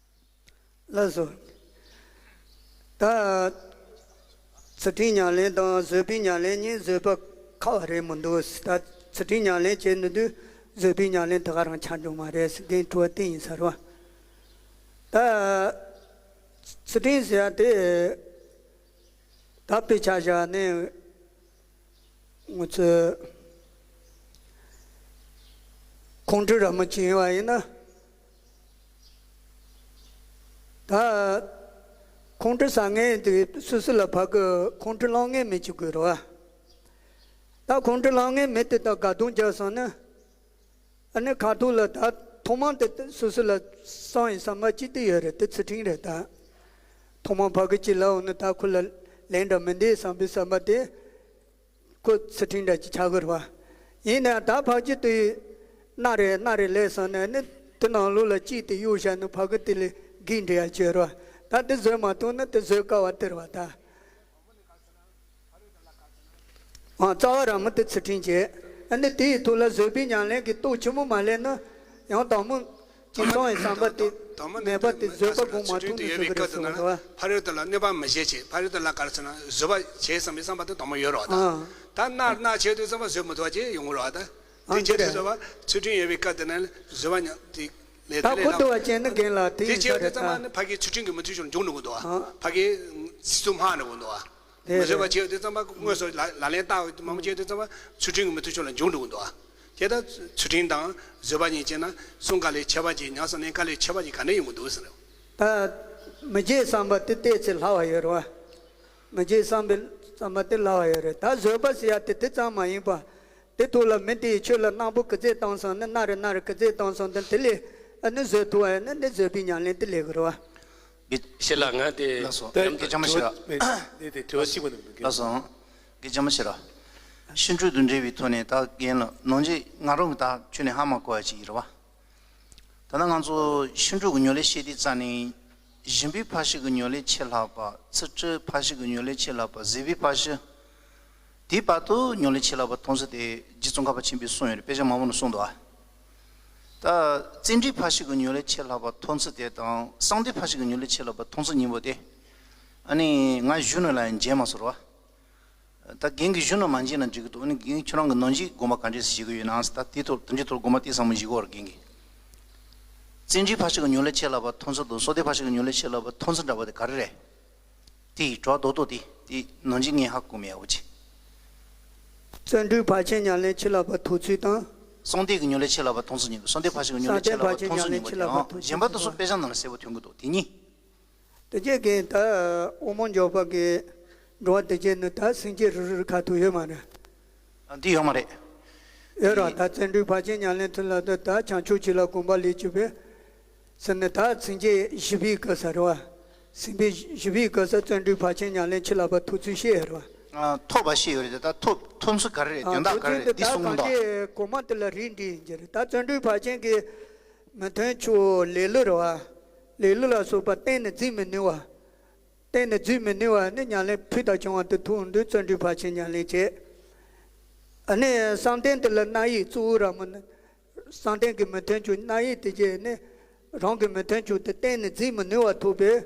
ལགས་སོ། ད། ཚུལ་ཁྲིམས་ཉམས་ལེན་དང་བཟོད་པའི་ཉམས་ལེན་གཉིས་བཟོད་པ་ཁག་པ་རེད་མི་འདུག་ད་ཚུལ་ཁྲིམས་ཉམས་ལེན་བྱེད་ནི་དུས་བཟོད་པའི་ཉམས་ལེན་དེ་ག་རང་ཆགས་འགྲོ་མ་རེད་ཟེར་དེ་དྲི་བ་དེ་ཡིན་ས་རེད་བ། ད། ཚུལ་ཁྲིམས་ཟེར་ཡ་དེ། ད་དཔེ་ཆ་བཞག་ནས་ང་ཚོས་ཁོང་ཁྲོ་ར་མོ་བྱིན་པ་ཡིན་ན། ད་ཁོང་ཁྲོ་ཟ་མཁན་དེ་སོ་སོ་ལ་ཕ་གི་ཁོང་ཁྲོ་སློང་མཁན་མི་བྱེད་དགོས་རེད་བ། ད་ཁོང་ཁྲོ་སློང་མཁན་མི་དེ་དང་དགའ་སྡང་རྒྱག་སོང་ན། ཨ་ནི་ཁ་ཐུག་ལ་ད་ཐོག་མར་དེ་སོ་སོ་ལ་བསམ་ཡི་བསམ་པ་གཅིག་དེ་ཡོད་རེད་དེ་ཚུལ་ཁྲིམས་རེད་ད། ཐོག་མར་ཕ་གི་གཅིག་ལབ་འོང་ན་ད་ཁོ་ལ་ལན་འདྲ་མི་འདེབས་བསམ་པའི་བསམ་པ་དེ། ཁོ་ཚུལ་ཁྲིམས་འདྲ་ཅིག་ཆགས་ཀྱི་རེད་བ། ཡིན་ནའང་ད་ཕར་ཕྱི་དུས་སྣ་རེ་སྣ་རེ་ལས་སོང་ནས་ནི་དེ་ནང་ལོགས་ལ་གཅིག་དེ་གཡུག་བཞག་ནས་ཕ་གི་དེ་ལས་འགན་འདྲ་ཡ་བྱེད་རེད་བ། ད་དེ་བཟོད་མ་ཐུབ་ན་དེ་བཟོད་དཀའ་བ་དེ་རེད་བ་ད། ཨང་། རྩ་བ་རང་མོ་དེ་ཚུལ་ཁྲིམས་བྱེད། ཨ་ནི་དེ་ཡི་ཐོག་ལ་བཟོད་པའི་ཉམས་ལེན་གྱི་སྟོབས་ཆེན་མོ་མ་སླེབས་ན་ཡང་དང་མོ་ཅིག་སོང་ཡི་བསམ་པ་དེ་དང་མོ་མེད་པ་དེ་བཟོད་པ་སྒོམ་མ་ཐུབ་ནས་བཟོད་ཀྱི་རེད་ཟེར་བ་རེད་བ། ཕ་རོལ་ཏུ་ལ་གནོད་པ་མི་བྱེད་ཅེས་ཕ་རོལ་ཏུ་ལ་ག་རེ་ཟེར་ན་བཟོད་པ་བྱེད་བསམ་པའི་བསམ་པ་དེ་དང་མོ་ཡོད་རེད་བ་ད། ཨང་། ད་སྣ་སྣ་བྱེད་དུས་ཙམ་པ་བཟོད་མི་ཐུབ་པ་ཅིག་ཡོང་གི་རེད་བ་ད། དེ་ཨང་། བྱེད་དུས་ཙམ་པ་ཚུལ་ཁྲིམས་ཡོད་པའི་སྐབས་དེ་ན་བཟོད་པ་ཉམས་དེ་ལས་ད་དེ་ལས་ཁོ་ལ་ཐུབ་པ་བྱས་ན་རྒན་ལགས་དེ་དེ་ཡིན་ས་བྱེད་དུས་རེད་ཙམ་པ་ད། ནི་ཕ་གིའི་ཚུལ་ཁྲིམས་ཀྱི་མི་མཐུན་ཕྱོགས་ལ་འཇུག་འགྲོ་གི་འདུག་བ། ཨང་། ཕ་གིའི་སྲིད་ཚུལ་སྨྲ་འགྲོ་གི་འདུག་བ། དེ་མི་བཟོད་པ་རེད། བྱེད་དུས་ཙམ་པ་དངོས་སུ་ལག་ལག་ལེན་བསྟར་བ་མང་པོ་བྱེད་དུས་ཙམ་པ་ཚུལ་ཁྲིམས་ཀྱི་མི་མཐུན་ཕྱོགས་ལ་འཇུག་འགྲོ་གི་འདུག་བ། དེ་ལྟར་ཚུལ་ཁྲིམས་དང་བཟོད་པ་གཉིས་བྱས་ན་གསུང་དཀའ་ལས་ཁྱད་པར་ཅིག་ཉམས་སུ་ལེན་དཀའ་ལས་ཁྱད་པར་ཅིག་ག་འདྲ་ཡོང་གི་འདུག་ཟེར། ད་མི་བྱེད་བསམ་པ་དེ་ཏོག་ཙམ་སླ་བ་ཡོད་རེད་བ། མི་བྱེད་བསམ་པའི་བསམ་པ་དེ་སླ་བ་ཡོད་རེད། ད་བཟོད་པ་ཟེར་ཡ་དེ་དེ་ཙམ་མ་ཡིན་པ། དེ་ཐོག་ལ་མི་དེ་ཡི་ཆོས་ལ་གནག་པོ་གི་རྩེ་བཏང་སོང་ན་སྣ་རེ་སྣ་རེ་གི་རྩེ་བཏང་སོང་ན་དེ་ལས་ཨ་ནི་བཟོད་ཐུབ་པ་ཡིན་ན་འདི་བཟོད་པའི་ཉམས་ལེན་དེ་ལས་དགོས་རེད་བ། དགེ་ཤེས་ལགས་ང་དེ་ལགས་སོ། ཡང་དགེ་ལྕམ་ཞིག་ར། དེ་དེ་དྲི་བ་གཅིག་པ་ནི་མི་འགལ། ལགས་སོ། དགེ་ལྕམ་ཞིག་ར། ཤིན་ཏུ་དང་འབྲེལ་བའི་ཐོག་ནས་ད་རྒན་ལགས་ནང་ཆེན་ང་རང་གི་ད་ཁྱོན་ནས་ཧ་མ་གོ་བ་ཞིག་ཡིན་རེད་བ། ད་ལྟ་ང་ཚོ་ཤིན་ཏུ་གི་ཉམས་ལེན་བཤད་དུས་ཙ་ནས། ཞིང་པའི་ཕར་ཕྱིན་གྱི་ཉམས་ལེན་ཆེས་ལྷག་པ། ཚུལ་ཁྲིམས་ཕར་ཕྱིན་གྱི་ཉམས་ལེན་ཆེས་ལྷག་པ། བཟོད་པའི་ཕར་ཕྱིན། དེའི་བར་དུ་ཉམས་ལེན་ཆེས་ལྷག་པ་མཐོང་ཚུལ་དེ་རྗེ་ཙོང་ཁ་པ་ཆེན་པོས་གསུངས་ཡོད་རེད། དཔེ་ཆ་མང་པོ་ནང་གསུངས་འདུག་ཨ། ད་བརྩོན་འགྲུས་ཕར་ཕྱིན་གྱི་ཉམས་ལེན་ཆེས་ལྷག་པ་མཐོང་ཚུལ་དེ་དང་བསམ་གཏན་ཕར་ཕྱིན་གྱི་ཉམས་ལེན་ཆེས་ལྷག་པ་མཐོང་ཚུལ་གཉིས་པོ་དེ། ཨ་ནི་ང་གཞུང་ནང་ལ་ཡང་མཇལ་མ་སོང་ར། ད་རྒན་གྱིས་གཞུང་ནང་མ་མཇལ་ན་འགྲིག་གི་འདུག་ཨ་ནི་རྒན་ཁྱོད་རང་གི་ནང་གཞི་དགོངས་པ་ག་འདྲས་བཞེས་ཀྱི་ཡོད་ན་ཟེར། ད་དེའི་ཐོག་དེ་འདྲའི་ཐོག་དགོངས་པ་དེ་ཚང་མ་བཞེས་ཀྱི་ཡོད་རེད་རྒན་གྱིས། བརྩོན་འགྲུས་ཕར་ཕྱིན་གྱི་ཉམས་ལེན་ཆེས་ལྷག་པ་མཐོང་ཚུལ་དང་བསམ་གཏན་ཕར་ཕྱིན་གྱི་ཉམས་ལེན་ཆེས་ལྷག་པ་མཐོང་ཚུལ་འདྲ་པོ་དེ་ག་རེ་རེད། དེ་ཡི་གྲོགས་རྡོག་རྡོག་དེ་དེ་ནང་གཞི་ངས་ཧ་གོ་མེད་ཡ་འོ་ཅི། བརྩོན་འགྲུས་ཕར་ཕྱིན་ཉམས་ལེན་ཆེས་ལྷག་པ་མཐོང་ཚུལ་དང་། བསམ་གཏན་གྱི་ཉམས་ལེན་ཆེས་ལྷག་པ་མཐོང་ཚུལ་གཉིས་པོ། བསམ་གཏན་ཕར་ཕྱིན་གྱི་ཉམས་ལེན་ཆེས་ལྷག་པ་མཐོང་ཚུལ་གཉིས་པོ་དེའང་གཞན་པ་དེ་ཚོ་དཔེ་ཆ་ནང་ལ་གསལ་པོ་ཐོན་གྱི་འདུག་དེ་གཉིས། དེ་རྗེས་ཀྱི་ད་དབུ་མ་འཇུག་པ་གི་འགྲོ་བ་དེ་རྗེས་ནི་ད་སེམས་བསྐྱེད་རུ་རུ་ཁ་ཐུག་ཡོད་མ་རེད། འདི་ཡོད་མ་རེད། ཡོད་ར། ད་བརྩོན་འགྲུས་བར་ཆད་ཉམས་ལེན་ཐུན་ལ་ད་ད་བྱང་ཆུབ་ཆོས་ལ་གོམས་པ་ལེགས་གྱུར་པས། ཟེར་ནས་ད་སེམས་བསྐྱེད་བཞི་པའི་སྐབས་སུ་རེད་བ། སེམས་བསྐྱེད་བཞི་པའི་སྐབས་སུ་བརྩོན་འགྲུས་བར་ཆད་ཉམས་ལེན་ཕྱི་ལ་པ་ཐུབ་ཚུལ་བཤད་ཡོད་རེད་བ། ཨ། ཐོབ་པ་ཤེས་ཡོད་རེད་དེ། ད་ཐོབ་ཐོབ་ཚུལ་ག་རེ་རེད། དོན་དག་ག་རེ་རེད། འདི་གསུངས་དང་། གོང་མ་དེ་ལ་རིགས་འགྲེ་ཡིན་གྱི་རེད། ད་བརྩོན་འགྲུས་བར་ཆད་ཀྱི་མི་མཐུན་ཕྱོགས་ལེ་ལོ་རེད་བ། ལེ་ལོ་ལ་སོགས་པ་གཏན་ནས་འཛིན་མི་ནུས་བ། གཏན་ནས་འཛིན་མི་ནུས་པ་ནི་ཉམས་ལེན་ཕུལ་དང་བྱུང་བ་དེ་ཐུག་འདུག་བརྩོན་འགྲུས་བར་ཆད་ཉམས་ལེན་བྱེད། ཨ་ནི་བསམ་གཏན་དེ་ལ་རྣམ་དབྱེ་གཙོ་བོ་ར་མོ་ནི། བསམ་གཏན་གྱི་མི་མཐུན་ཕྱོགས་རྣམ་དབྱེ་དེ་བྱས་ནི། རང་གི་མི་མཐུན་ཕྱོགས་དེ་གཏན་ནས་འཛིན་མི་ནུས་པ་ཐུག་པས།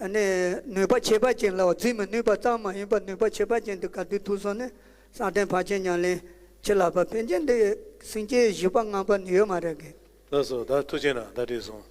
ཨ་ནི་ནུས་པ་ཁྱད་པར་ཅན་ལ་འཛིན་མི་ནུས་པ་ཙམ་མ་ཡིན་པར་ནུས་པ་ཁྱད་པར་ཅན་དེ་ག་དུས་ཐུག་སོང་ནི། བསམ་གཏན་བར་ཆད་ཉམས་ལེན་ཕྱི་ལ་པ་ཕན་ཆད་འདི་སེམས་བསྐྱེད་བཞི་པ་ལྔ་པ་ནི་ཡོད་མ་རེད་གི། ལགས་སོ། ད་ཐུགས་རྗེ་གནང་། ད་འགྲིག་སོང་།